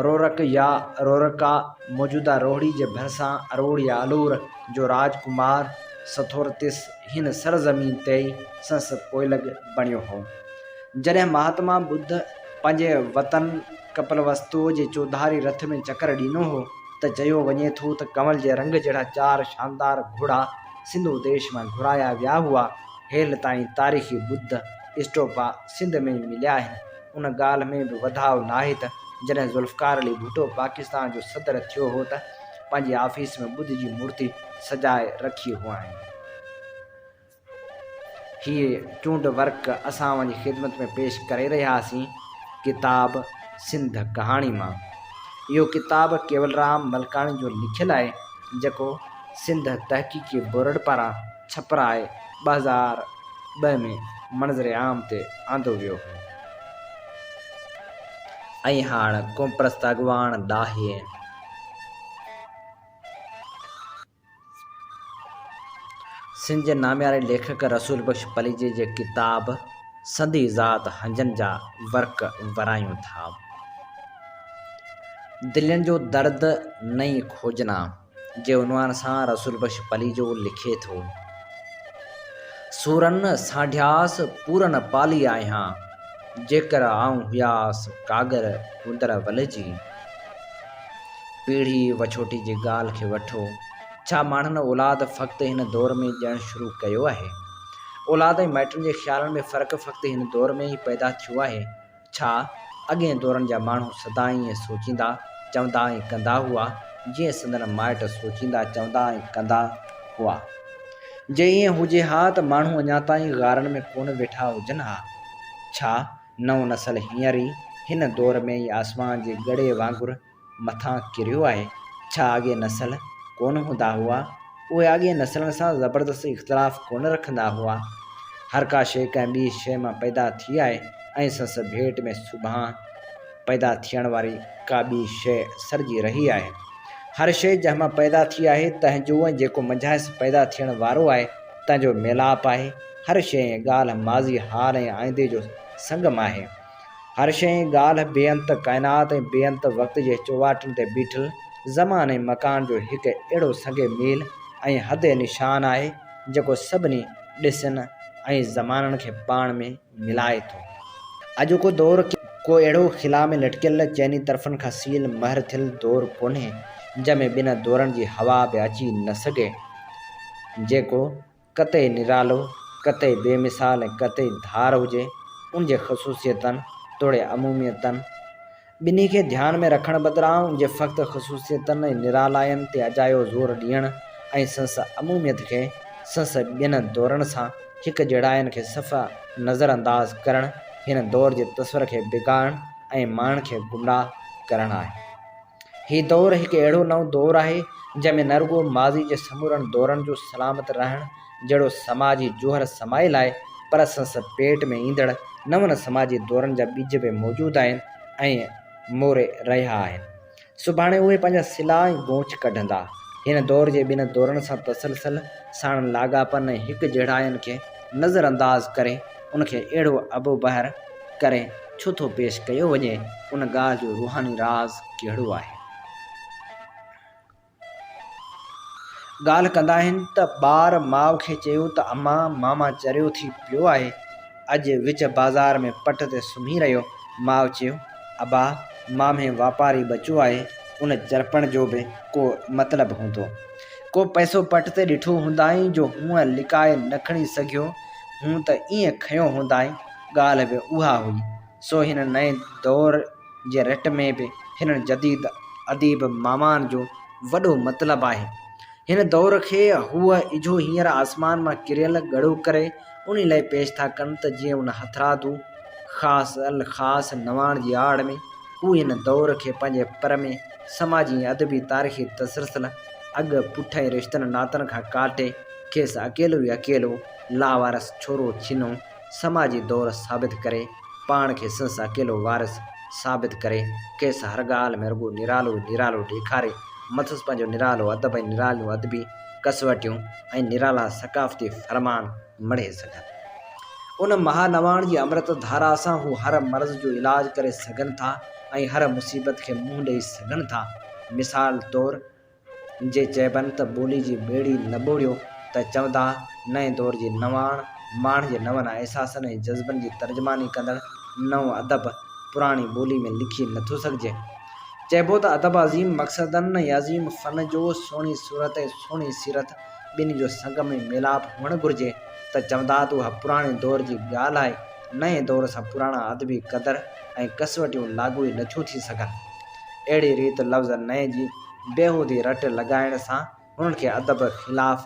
[SPEAKER 2] رورڪ يا رورڪا، موجوده روهڙي جي ڀرسان اروڙ يا الور، جو راجڪمار سٿورتس هن سرزمين تي ئي سنس پوئلڳ بڻيو هو. جڏهن مهاتما ٻڌ پنهنجي وطن ڪپلوستوء جي چوڌاري رٿ ۾ چڪر ڏنو هو ته چيو وڃي ٿو ته ڪنول جي رنگ جهڙا چار شاندار گهوڙا سنڌو ديش مان گهرايا ويا هئا. هيل تائين تاريخي ٻڌ اسٽوپا سنڌ ۾ ئي مليا آهن. ان ڳالهه ۾ به وڌاء ناهي ته جڏهن ذوالفقار علي ڀٽو پاڪستان جو صدر ٿيو هو ته پنهنجي آفيس ۾ ٻڌ جي مورتي سجائي رکي هئائين. هيء چونڊ ورق اسان اوهان جي خدمت ۾ پيش ڪري رهيا هئاسين ڪتاب سنڌ ڪهاڻي مان. اهو ڪتاب ڪيولرام ملڪاڻي جو لکيل آهي، جيڪو سنڌ تحقيقي بورڊ پاران ڇپرائي 2002 ۾ منظر عام تي آندو ويو هو. ۽ هاڻ قومپرست اڳواڻ ڏاهي. سنڌ جي نامياري ليکڪ رسول بخش پليجي جي ڪتاب سندي ذات هنجن جا ورق ورايون ٿا. دلين جو درد نئين کوجنا جي عنوان سان رسول بخش پليجو لکي ٿو. سورن سانڍياس پورن پالي آهيان، جيڪر آئون هياس ڪاڳر گوندر ول جي. پيڙهي وڇوٽي جي ڳالهه کي وٺو، ڇا ماڻهن اولاد فقط هن دور ۾ ڄڻ شروع ڪيو آهي؟ اولاد ۽ مائٽن جي خيالن ۾ فرق فقط هن دور ۾ ئي پيدا ٿيو آهي؟ ڇا اڳئين دورن جا ماڻهو سدائين ائين سوچيندا، چوندا ۽ ڪندا هئا، جيئن سندن مائٽ سوچيندا، چوندا ۽ ڪندا هئا؟ جي ائين هجي ها ته ماڻهو اڃا تائين غارن ۾ ڪونه ويٺا هجن ها. ڇا نئون نسل هينئر ئي هن دور ۾ ئي آسمان جي ڳڙي وانگر مٿان ڪريو آهي؟ ڇا اڳئين نسل ڪونه هوندا هئا؟ اهي اڳئين نسلن سان زبردست اختلاف ڪونه رکندا هئا؟ هر ڪا شيء ڪنهن ٻي شيء مان پيدا ٿي آهي ۽ سندس ڀيٽ ۾ سڀان پيدا ٿيڻ واري ڪا ٻي شيء سرجي رهي آهي. هر شيء جنهن مان پيدا ٿي آهي، تنهن جو ۽ جيڪو منجهانئس پيدا ٿيڻ وارو آهي، تنهن جو ميلاپ آهي. هر شيء ۽ ڳالهه ماضي، حال ۽ آئيندي جو سنگم آهي. هر شيء ۽ ڳالهه بي انت ڪائنات ۽ بي انت وقت جي چوواٽن تي بيٺل زمان ۽ مڪان جو هڪ اهڙو سنگ ميل ۽ حد نشان آهي، جيڪو سڀني ڏسن ۽ زمانن کي پاڻ ۾ ملائي ٿو. اڄوڪو دور ڪو اهڙو خلا ۾ لٽڪيل، چئني طرفن کان سيل مهر ٿيل دور ڪونهي، جنهن ۾ ٻن دورن جي هوا به اچي نه سگهي، جيڪو قطعي نرالو، قطعي بي مثال ۽ قطعي ڌار هجي، ان جي خصوصيتن توڙي عموميتن، ٻنهي کي ڌيان ۾ رکڻ بدران ان جي فقط خصوصيتن ۽ نرالاين تي اجايو زور ڏيڻ ۽ سنس عموميت کي سنس ٻين دورن سان هڪ جهڙاين کي صفا نظر انداز ڪرڻ هن دور جي تصور کي بگاڙڻ ۽ ماڻهن کي گمراهه ڪرڻ آهي. هي دور هڪ اهڙو نئون دور آهي، جنهن ۾ نه رڳو ماضي جي سمورن دورن جو سلامت رهڻ جهڙو سماجي جوهر سمايل آهي، پر سنس پيٽ ۾ ايندڙ نون سماجي دورن جا ٻج به موجود آهن ۽ موري رهيا آهن. سڀاڻي اهي پنهنجا سلا ۽ گونچ ڪڍندا. هن دور جي ٻن دورن سان تسلسل ساڻن لاڳاپن ۽ هڪ جهڙاين کي نظر انداز ڪري ان کي اهڙو ابوبحر ڪري ڇو ٿو پيش ڪيو وڃي، ان ڳالهه جو روحاني راز ڪهڙو آهي؟ ڳالهه ڪندا آهن ته ٻار ماء کي چيو ته امان ماما چريو ٿي پيو آهي، اڄ وچ بازار ۾ پٽ تي سمهي رهيو. ماء چيو، ابا مامهين واپاري ٻچو آهي، ان چرپڻ جو به ڪو مطلب هوندو. ڪو پئسو پٽ تي ڏٺو هوندائين جو هونء لڪائي نه کڻي سگهيو، هون ته ائين کنيو هوندائين. ڳالهه به اها هئي. سو هن نئين دور جي رٽ ۾ به هنن جديد اديب مامان جو وڏو مطلب آهي. هن دور کي هو اجهو هينئر آسمان مان ڪريل ڳڙو ڪري انهي لئه پيش ٿا ڪن ته جيئن ان هٿرادو خاص الخاص نواڻ جي آڙ ۾ هو هن دور کي پنهنجي پر ۾ سماجي ۽ ادبي تاريخي تسلسل اڳ پٺ ۽ رشتن ناتن کان ڪاٽي کيس اڪيلو ئي اڪيلو لاوارث ڇورو ڇنو سماجي دور ثابت ڪري پاڻ کي سنس اڪيلو وارث ثابت ڪري کيس هر ڳالهه ۾ رڳو نرالو ئي نرالو ڏيکاري مٿس پنهنجو نرالو ادب ۽ نراليون ادبي ڪسوٽيون ۽ نرالا ثقافتي فرمان مڙهي سگهن. ان مها نواڻ جي امرت ڌارا سان هو هر مرض جو علاج ڪري سگهن ٿا ۽ هر مصيبت کي منهن ڏئي سگهن ٿا. مثال طور. جي چئبن ته ٻولي جي ٻيڙي نه ٻوڙيو ته چوندا نئين دور جي نواڻ، ماڻهن جي نون احساسن ۽ جذبن جي ترجماني ڪندڙ نئون ادب پراڻي ٻولي ۾ لکي نه ٿو سگهجي. چئبو ته ادب عظيم مقصدن ۽ عظيم فن جو سهڻي صورت ۽ سهڻي سيرت ٻنهي جو سنگم ۽ ميلاپ هئڻ گهرجي ته چوندا ته اها پراڻي دور جي ڳالهه آهي، نئين دور سان پراڻا ادبي قدر ۽ ڪسوٽيون لاڳو ئي نٿيون ٿي سگهن. اهڙي ريت لفظ نئين جي بيهودي رٽ لڳائڻ سان هنن کي ادب خلاف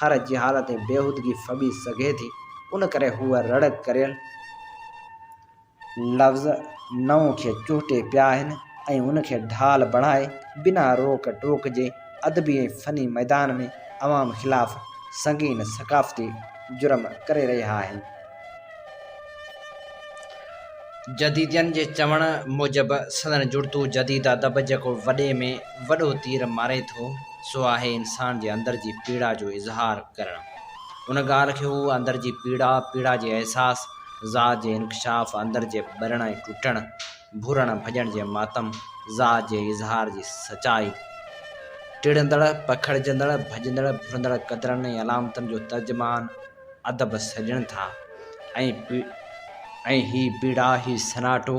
[SPEAKER 2] هر جهالت ۽ بيهودگي ڦٻي سگهي ٿي، ان ڪري هوء رڙ ڪريل لفظ نئون کي چهٽي پيا آهن ۽ ان کي ڍال بڻائي بنا روڪ ٽوڪ جي ادبي ۽ فني ميدان ۾ عوام خلاف سنگين ثقافتي جرم ڪري رهيا آهن. جديدين جي چوڻ موجب سندن جڙتو جديد ادب جيڪو وڏي ۾ وڏو تير ماري ٿو، سو آهي انسان جي اندر جي پيڙا جو اظهار ڪرڻ. ان ڳالهه کي هو اندر جي پيڙا، پيڙا جي احساس، ذات جي انڪشاف، اندر جي ٻرڻ ۽ ٽٽڻ، ڀورڻ ڀڄڻ جي ماتم، ذات جي اظهار جي سچائي، ٽڙندڙ، پکڙجندڙ، ڀڄندڙ، ڀرندڙ قدرن ۽ علامتن جو ترجمان، ادب سڏين ٿا ۽ ۽ هي پيڙا هي سناٽو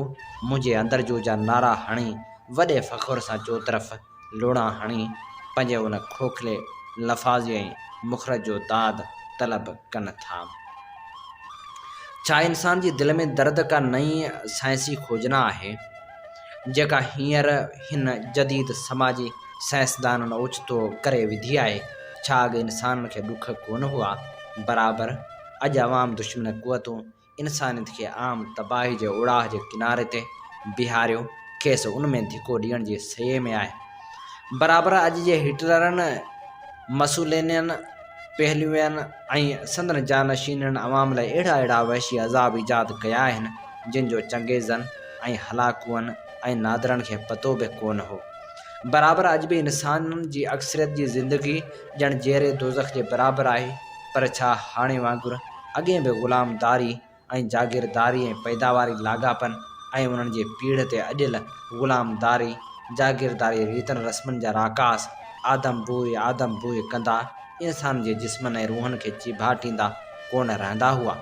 [SPEAKER 2] منهنجي اندر جو جا نعرا هڻي وڏي فخر سان چوطرف لوڙها هڻي پنهنجي ان کوکلي لفاظي ۽ مخرج جو داد طلب ڪن ٿا. ڇا انسان جي دل ۾ درد ڪا نئين سائنسي کوجنا آهي؟ جيڪا هينئر هن جديد سماجي سائنسدانن اوچتو ڪري وڌي آهي، ڇا اڳ انسانن کي ڏک ڪونه هئا؟ برابر، اڄ عوام دشمن قوتون انسانيت کي عام تباهي جي اوڙاهه جي ڪناري تي بيهاريو کيس ان ۾ ڌڪو ڏيڻ جي سعي ۾ آهي. برابر، اڄ جي هٽلرن، مسولينين، پهلوين ۽ سندن جانشينن عوام لاء اهڙا اهڙا وحشي عذاب ايجاد ڪيا آهن، جن جو چنگيزن ۽ هلاڪوئن ۽ نادرن کي پتو به ڪونه هو. برابر اڄ به انسانن جي اڪثريت جي زندگي ڄڻ جيئري دوزخ جي برابر آهي، پر ڇا هاڻي وانگر اڳين به غلام داري ۽ جاگيرداري ۽ پيداواري لاڳاپن ۽ انهن جي پيڙهه تي اڏيل غلام داري، جاگيرداري ريتن رسمن جا راڪاس آدم بوء آدم بوء ڪندا انسان جي جسمن ۽ روحن کي چيڀاٽيندا ڪونه رهندا هئا؟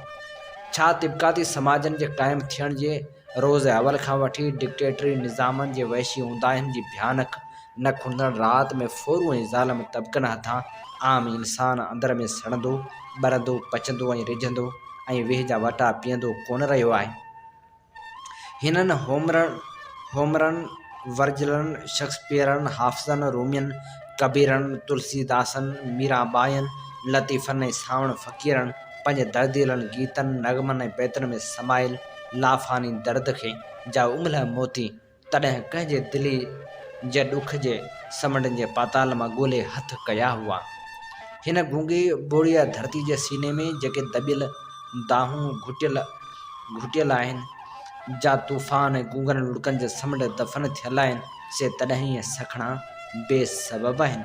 [SPEAKER 2] ڇا طبقاتي سماجن جي قائم ٿيڻ جي روز اول کان وٺي ڊڪٽيٽري نظامن جي وحشي اونداهين جي ڀيانڪ نه کڻندڙ رات ۾ ڦورو ۽ ظالم طبقن هٿان عام انسان اندر ۾ سڙندو، ٻرندو، پچندو ۽ رجهندو ۽ ويهه جا وٽا پيئندو ڪونه رهيو آهي. هنن هومرن، ورجلن، شڪسپيئرن، حافظن، رومين، ڪبيرن، تلسي داسن، ميران ٻائين، لطيفن ۽ سانوڻ فقيرن پنهنجي درديلن گيتن، نغمن ۽ بيتن ۾ سمايل لافاني درد کي جا املهه موتي تڏهن ڪنهن جي دلي جي ڏک جي سمنڊن جي پاتال مان ڳولي هٿ ڪيا هئا. هن گونگي ٻوڙيء ڌرتي جي سيني ۾ جيڪي دٻيل دانهون گهٽيل گهٽيل آهن، جا طوفان ۽ گونگن لڙڪن جي سمنڊ دفن ٿيل آهن، سي تڏهن ائين سکڻا بي سبب آهن.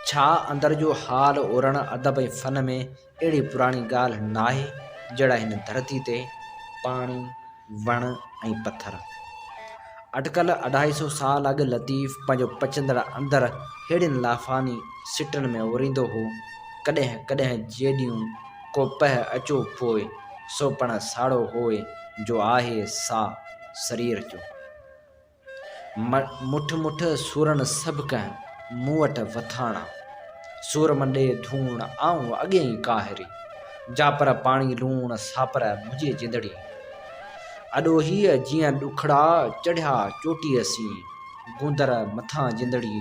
[SPEAKER 2] ڇا اندر جو حال اورڻ ادب ۽ فن ۾ اهڙي پراڻي ڳالهه ناهي، جهڙا هن ڌرتي تي پاڻي، وڻ ۽ پٿر. اٽڪل اڍائي سو سال اڳ لطيف پنهنجو پچندڙ اندر ههڙين لافاني سٽن ۾ اوريندو هو، ڪڏهن ڪڏهن جيڏيون ڪو پهه اچو پوء، سو پڻ ساڙو هوء جو آهي سا سرير جو. مٺ مٺ سورن سڀ ڪنهن، مون وٽ وٿاڻا. سور م ڏي ڌوڻ، آئون اڳيئي قاهري. جا پر پاڻي لوڻ، سا پر منهنجي جندڙي. اڏوهيء جيئن ڏکڙا، چڙهيا چوٽيء سين. گوندر مٿان جندڙي،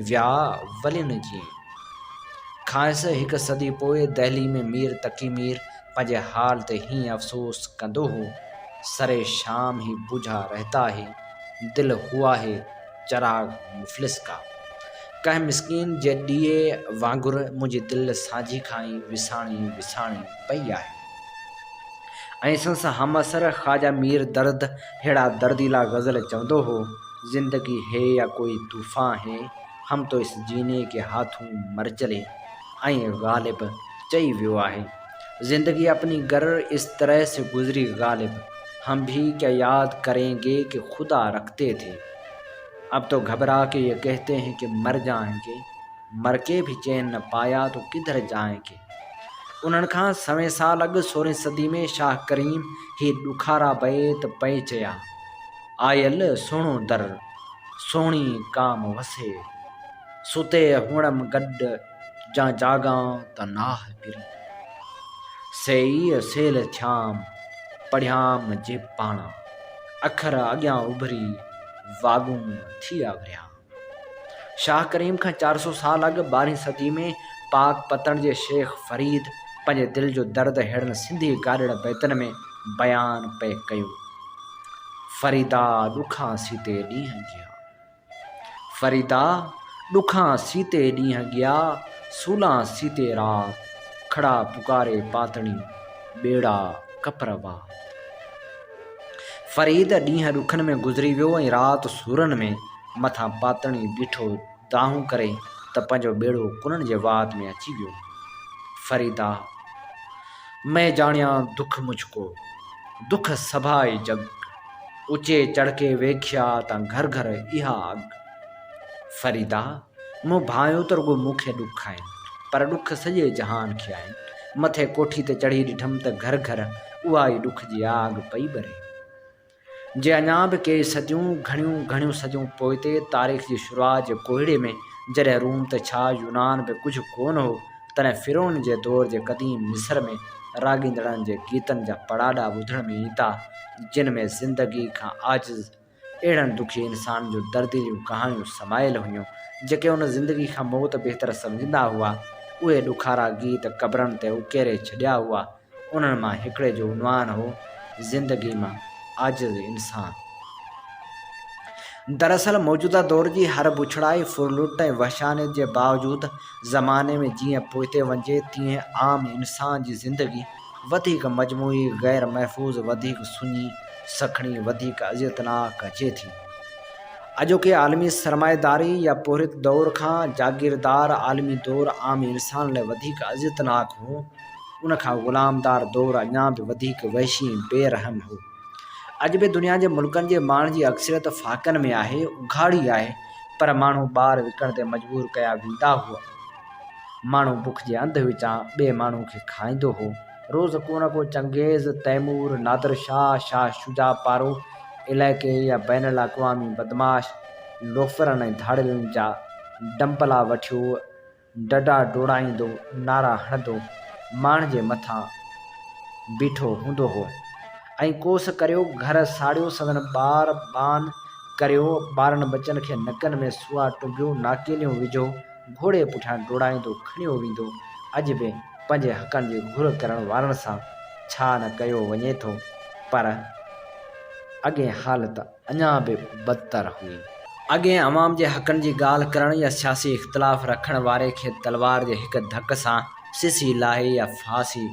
[SPEAKER 2] ويا ولين جيئن. کانئس هڪ صدي پوء دهلي ۾ مير تقي مير پنهنجي حال تي هيئن افسوس ڪندو هو، سر شام هي بجها رهتا هي، دل هئا هي چراغ مفلس ڪا. ڪنهن مسڪين جي ڏيئي وانگر منهنجي دل سانجهي کان ئي وساڻي وساڻي پئي آهي. ۽ سندس همعصر خواجه مير درد ههڙا درديلا غزل چوندو هو، زندگي هي يا ڪوئي طوفان هي، هم تو اس جيني ڪي هاٿون مر چلي. ۽ غالب چئي ويو آهي، زندگي اپني گر اس طرح سي گذري غالب، هم ڀي ڪيا ياد ڪرين گي ڪي خدا رکتي ٿي. اب تو گهبرا ڪي يه ڪهتي هين ڪي مر جائين گي، مر ڪي ڀي چين نه پايا تو ڪڌر جائين گي. انهن کان سوين سال اڳ سورهين صدي ۾ شاهه ڪريم هي ڏکارا بيت پئي چيا، آيل سهڻو در، سهڻي ڪام وسي. ستي هئڻم گڏ، جان جاڳان ته ناهه پرين. سيئي سيل ٿيام، پڙهيام جي پاڻا. اکر اڳيان اڀري، واڳون ٿي اوريان. شاهه ڪريم کان 400 سال اڳ ٻارهين صدي ۾ پاڪ پتڻ جي شيخ فريد پنهنجي دل جو درد ههڙن سنڌي گاڏڙ بيتن ۾ بيان پئي ڪيو. فريدا ڏکان سيتي ڏينهن ڳيا. فريدا ڏکان سيتي ڏينهن ڳيا، سولان سيتي رات، کڙا پڪاري پاتڻي، ٻيڙا ڪپر وات. فريد ڏينهن ڏکن ۾ گذري ويو ۽ رات سورن ۾، مٿان پاتڻي بيٺو دانهون ڪري ته پنهنجو ٻيڙو ڪنن جي وات ۾ اچي ويو. فريدا! مين جاڻيان دک مجھ ڪو، دک سڀائي جڳ. اچي چڙڪي ويکيا تان گهر گهر اها اڳ. فريدا، مون ڀانئيو ته رڳو مون کي ڏک آهن، پر ڏک سڄي جهان کي آهن. مٿي ڪوٺي تي چڙهي ڏٺم ته گهر گهر اها ئي ڏک جي آڳ پئي ٻري. جي اڃا به ڪيئي صديون، گهڻيون گهڻيون صديون پوئتي تاريخ جي شروعات جي ڪوهيڙي ۾ جڏهن روم ته ڇا يونان به ڪجهه ڪونه هو، تڏهن فرعون جي دور جي قديم مصر ۾ راڳيندڙن جي گيتن جا پڙاڏا ٻڌڻ ۾ ايندا، جن ۾ زندگي کان عاجز اهڙن دکي انسانن جون درديليون ڪهاڻيون سمايل هيون، جيڪي ان زندگي کان موت بهتر سمجهندا هئا. اهي ڏکارا گيت قبرن تي اڪيري ڇڏيا هئا. انهن مان هڪڙي جو عنوان هو، زندگي مان عاجز انسان. دراصل موجوده دور جي هر بڇڙائي، ڦرلٽ ۽ وحشانيت جي باوجود زماني ۾ جيئن پوئتي وڃجي تيئن عام انسان جي زندگي وڌيڪ مجموعي غير محفوظ، وڌيڪ سڃي، سکڻي، وڌيڪ اذيتناڪ اچي ٿي. اڄوڪي عالمي سرمائيداري يا پورهيت دور کان جاگيردار عالمي دور عام انسان لاء وڌيڪ اذيتناڪ هو. ان کان غلامدار دور اڃا به وڌيڪ وحشي ۽ بي رحم هو. اڄ به دنيا جي ملڪن جي ماڻهن جي اڪثريت فاقن ۾ آهي، اگهاڙي آهي، پر ماڻهو ٻار وڪڻ تي مجبور ڪيا ويندا هئا. ماڻهو بک جي انڌ وچان ٻئي ماڻهو کي کائيندو هو. روز ڪو نه ڪو چنگيز، تيمور، نادر شاهه، شاهه شجاع پارو علائقي يا بين الاقوامي بدمعاش لوفرن ۽ ڌاڙيلن جا ڊمپلا وٺيو ڊڊا ڊوڙائيندو، نعرا هڻندو ماڻ جي مٿان بيٺو هوندو هو ۽ ڪوس ڪريو گهر ساڙيو سندن ٻار ٻان ڪريو، ٻارن ٻچن کي نڪن ۾ سوئا ٽنبيو، ناڪيليون وجهو، گهوڙي پٺيان ڊوڙائيندو کڻيو ويندو. اڄ به پنهنجي حقن جي گهر ڪرڻ وارن سان ڇا نه ڪيو وڃي ٿو، پر اڳين حالت اڃا به بدتر هئي. اڳين عوام جي حقن جي ڳالهه ڪرڻ يا سياسي اختلاف رکڻ واري کي تلوار جي هڪ ڌڪ سان سسي لاهي يا ڦاسي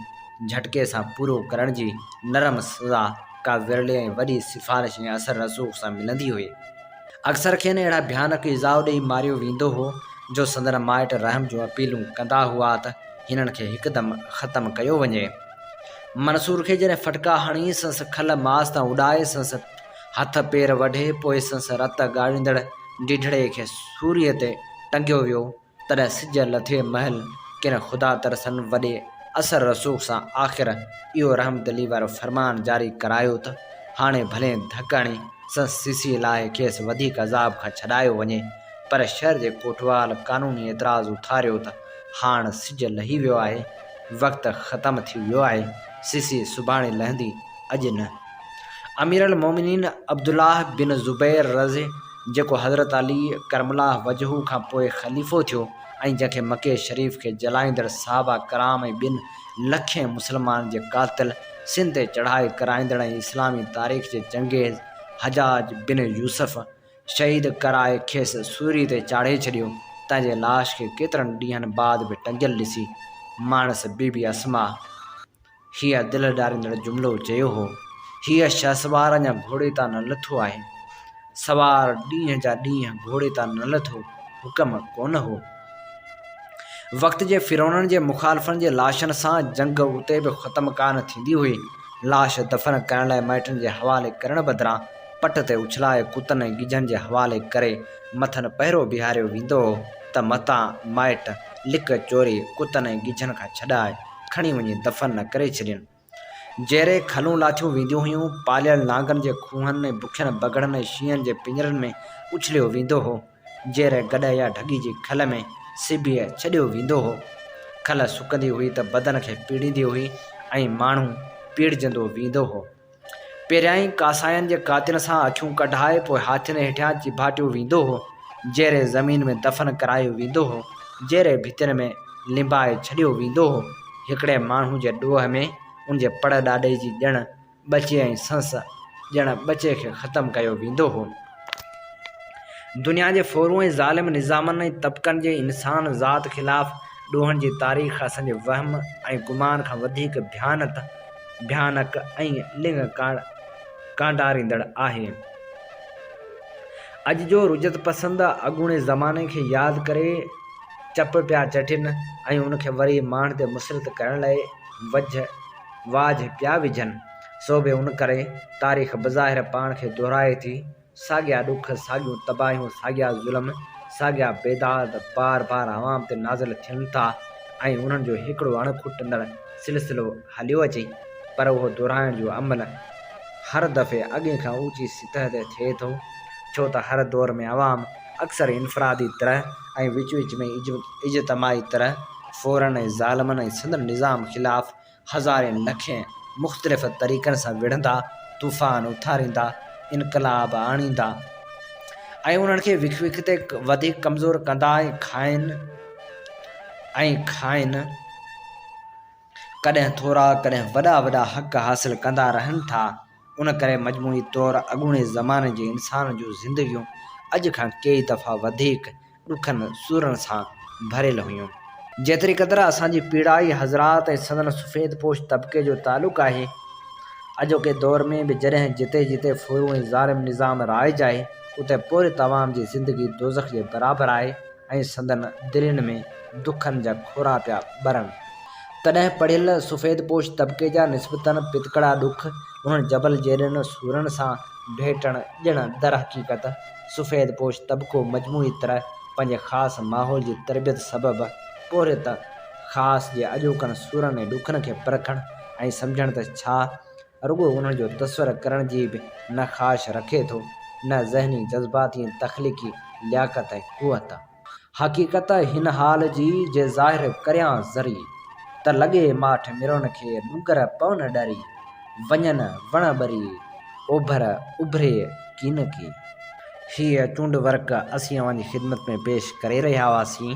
[SPEAKER 2] جهٽڪي سان پورو ڪرڻ جي نرم سزا ڪا ورلي ۽ وڏي سفارش ۽ اثر رسوخ سان ملندي هئي. اڪثر کين اهڙا ڀيانڪ ايذاء ڏيئي ماريو ويندو هو جو سندن مائٽ رحم جون اپيلون ڪندا هئا ته هنن کي هڪدم ختم ڪيو وڃي. منصور کي جڏهن ڦٽڪا هڻي سنس کل ماس تان اڏائي سنس هٿ پير وڍي پوء سنس رت ڳاڙيندڙ ڊيڍڙي کي سوريء تي ٽنگيو ويو تڏهن سج لٿي مهل ڪن خدا ترسن وڏي اثر رسوخ سان آخر اهو رحمدلي وارو فرمان جاري ڪرايو ته هاڻي ڀلين ڌڪ هڻي سنس سيسي لاهي کيس وڌيڪ عذاب کان ڇڏايو وڃي پر شهر جي ڪوٽوال قانوني اعتراض اٿاريو ته هاڻ سج لهي ويو آهي، وقت ختم ٿي ويو آهي، سيسي سڀاڻي لهندي، اڄ نه. امير المومنين عبدالله بن زبير رضه جيڪو حضرت علي ڪرم الله وجهه کان پوء خليفو ٿيو ۽ جنهن کي مڪي شريف کي جلائيندڙ صحابه ڪرام ۽ ٻن لکين مسلمانن جي قاتل، سنڌ تي چڙهائي ڪرائيندڙ ۽ اسلامي تاريخ جي چنگيز حجاج بن يوسف شهيد ڪرائي کيس سوري تي چاڙهي ڇڏيو، تنهن جي لاش کي ڪيترن ڏينهن بعد به ٽنگيل ڏسي ماڻس بي بي اسماء هيء دل ڏاريندڙ جملو چيو هو، هيء شهسوار اڃا گهوڙي تان نه لٿو آهي. سوار ڏينهن جا ڏينهن گهوڙي تان نه لٿو، حڪم ڪونه هو. وقت جي فرعونن جي مخالفن جي لاشن سان جنگ اتي به ختم ڪانه ٿيندي هئي. لاش دفن ڪرڻ لاء مائٽن جي حوالي ڪرڻ بدران پٽ تي اڇلائي ڪتن ۽ ڳجهن جي حوالي ڪري مٿن پهرو بيهاريو ويندو هو ته متان مائٽ لڪ چوري ڪتن ۽ ڳجهن کان ڇڏائي کڻي وڃي دفن نه ڪري ڇڏين. جيري کلون لاٿيون وينديون هيون، پاليل نانگن جي کوهن ۽ بکين بگهڙن ۽ شينهن جي پڃرن ۾ اڇليو ويندو هو. جيري گڏهه يا ڍڳي جي کل ۾ سبي ڇڏيو ويندو هو. کل سڪندي هئي ته بدن کي پيڙيندي هئي ۽ ماڻهو پيڙجندو ويندو هو. پهريائين ڪاساين جي ڪاتين سان اکيون ڪڍائي پوء هاٿين هيٺيان چيڀاٽيو ويندو هو، جيري زمين ۾ دفن ڪرايو ويندو هو، جيري ڀتين ۾ لنبائي ڇڏيو ويندو هو. هڪڙي ماڻهو جي ڏوهه ۾ ان جي پڙ ڏاڏي جي ڄڻ ٻچي ۽ سنس ڄڻ ٻچي کي ختم ڪيو ويندو هو. دنيا جي ڦورو ۽ ظالم نظامن ۽ طبقن جي انسان ذات خلاف ڏوهن جي تاريخ اسان جي وهم ۽ گمان کان وڌيڪ ڀيانت ڀيانڪ ۽ لڱ ڪانڊاريندڙ آهي. اڄ جو رجعت پسند اڳوڻي زماني کي ياد ڪري چپ پيا چٽين ۽ ان کي وري ماڻهن تي مسلط ڪرڻ لاء وجهه واجهه پيا وجهن، سو به ان ڪري تاريخ بظاهر پاڻ کي دهرائي ٿي. ساڳيا ڏک، ساڳيون تباهيون، ساڳيا ظلم، ساڳيا بيداد بار بار عوام تي نازل ٿين ٿا ۽ انهن جو هڪڙو اڻ کٽندڙ سلسلو هليو اچي پر اهو دهرائڻ جو عمل هر دفعي اڳئين کان اوچي سطح تي ٿئي ٿو ڇو ته هر دور ۾ عوام اڪثر انفرادي طرح ۽ وچ وچ ۾ اجتماعي طرح ڦورن ۽ ظالمن ۽ سندن نظام خلاف هزارين لکين مختلف طريقن سان وڙهندا، طوفان اٿاريندا، انقلاب آڻيندا ۽ انهن کي وک وک تي وڌيڪ ڪمزور ڪندا ۽ کائن ۽ کائن ڪڏهن ٿورا ڪڏهن وڏا وڏا حق حاصل ڪندا رهن ٿا. ان ڪري مجموعي طور اڳوڻي زماني جي انسان جون زندگيون اڄ کان ڪيئي دفعا وڌيڪ ڏکن سورن سان ڀريل هيون. جيتري قدر اسان جي پيڙائي حضرات ۽ سندن سفيد پوش طبقي جو تعلق آهي، اڄوڪي دور ۾ به جڏهن جتي جتي ڦورو ۽ ظالم نظام رائج آهي، اتي پورهيت عوام جي زندگي دوزخ جي برابر آهي ۽ سندن دلين ۾ دکن جا کورا پيا ٻرن. تڏهن پڙهيل سفيد پوش طبقي جا نسبتاً پتڪڙا ڏک انهن جبل جيڏن سورن سان ڀيٽڻ ڄڻ درحقيقت سفيد پوش طبقو مجموعي طرح پنهنجي خاص ماحول جي تربيت سبب پورهيت خاص جي اڄوڪن سورن ۽ ڏکن کي پرکڻ ۽ سمجهڻ ته ڇا رڳو انهن جو تصور ڪرڻ جي به نه خواهش رکي ٿو نه ذهني، جذباتي ۽ تخليقي لياقت ۽ قوت. حقيقت هن حال جي جي ظاهر ڪريان ذري، ته لڳي ماٺ مرون کي ڏونگر پون ڏري، وڃن وڻ ٻري، اوڀر اڀري ڪين ڪي. هيء چونڊ ورق اسين اوهان جي خدمت ۾ پيش ڪري رهيا هئاسين.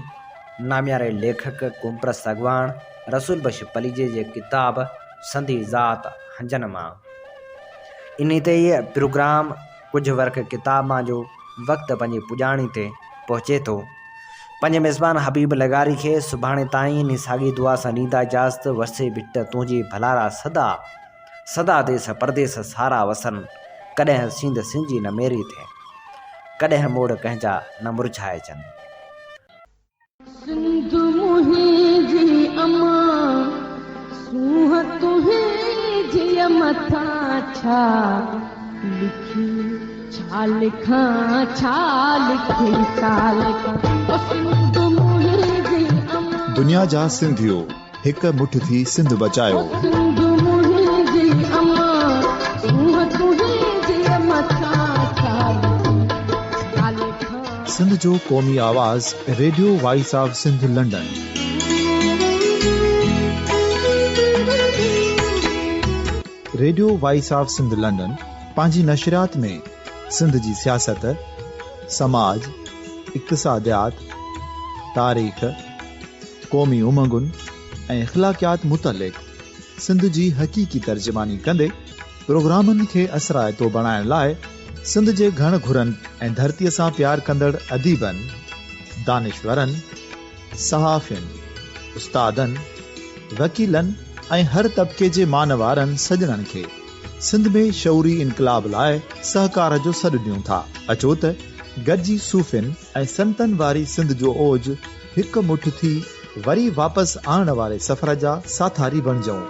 [SPEAKER 2] نامياري ليکڪ، قومپرست اڳواڻ رسول بخش پليجي جي ڪتاب سندي ذات هنجن مان. انهي تي ئي پروگرام ڪجهه ورق ڪتاب مان جو وقت پنهنجي پڄاڻي تي پهچي ٿو. پنهنجي ميزبان حبيب لغاري کي سڀاڻي تائين انهي ساڳي دعا سان ڏيندا اجازت وسي ڀٽ تنهنجي ڀلارا سدا سدا ديس پرديس سارا وسن ڪڏهن سينڌ سنجي نه ميري ٿئي ڪڏهن موڙ ڪنهن جا نه مرجهائجن.
[SPEAKER 3] سنڌ منهنجي امان سونهن تنهنجي مٿان ڇا لکي ڇا لکان ڇا لکي ڇا لکان او سنڌ منهنجي امان.
[SPEAKER 1] دنيا جا سنڌيو هڪ مٺ ٿي سنڌ بچايو.
[SPEAKER 3] او سنڌ منهنجي امان سونهن تنهنجي مٿان ڇا لکي ڇا لکان.
[SPEAKER 1] سنڌ جو قومي آواز radio voice of Sindh London. Radio voice of Sindh London پنهنجي نشريات ۾ سنڌ جي سياست، سماج، اقتصاديات، تاريخ، قومي امنگن ۽ اخلاقيات متعلق سنڌ جي حقيقي ترجماني ڪندي پروگرامن کي اثرائتو بڻائڻ لاء سنڌ جي گهڻ گهرن ۽ ڌرتيء سان پيار ڪندڙ اديبن، دانشورن، صحافين، استادن، وڪيلن ۽ هر طبقي جي مان وارن سڄڻن کي سنڌ ۾ شعوري انقلاب لاء سهڪار جو سڏ ڏيون ٿا. اچو ته گڏجي صوفين ۽ سنتن واري سنڌ جو اوج هڪ مٺ ٿي وري واپس آڻڻ واري سفر جا ساٿاري بڻجون.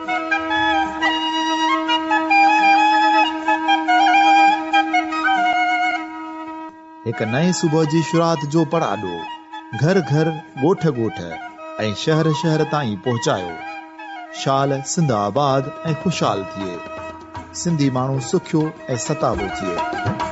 [SPEAKER 1] هڪ نئين صبح جي شروعات جو پڙاڏو گهر گهر، ڳوٺ ڳوٺ ۽ شهر شهر تائين پهچايو. شال سنڌ آباد ۽ خوشحال ٿئي. سنڌي ماڻهو سکيو ۽ ستابو ٿئي.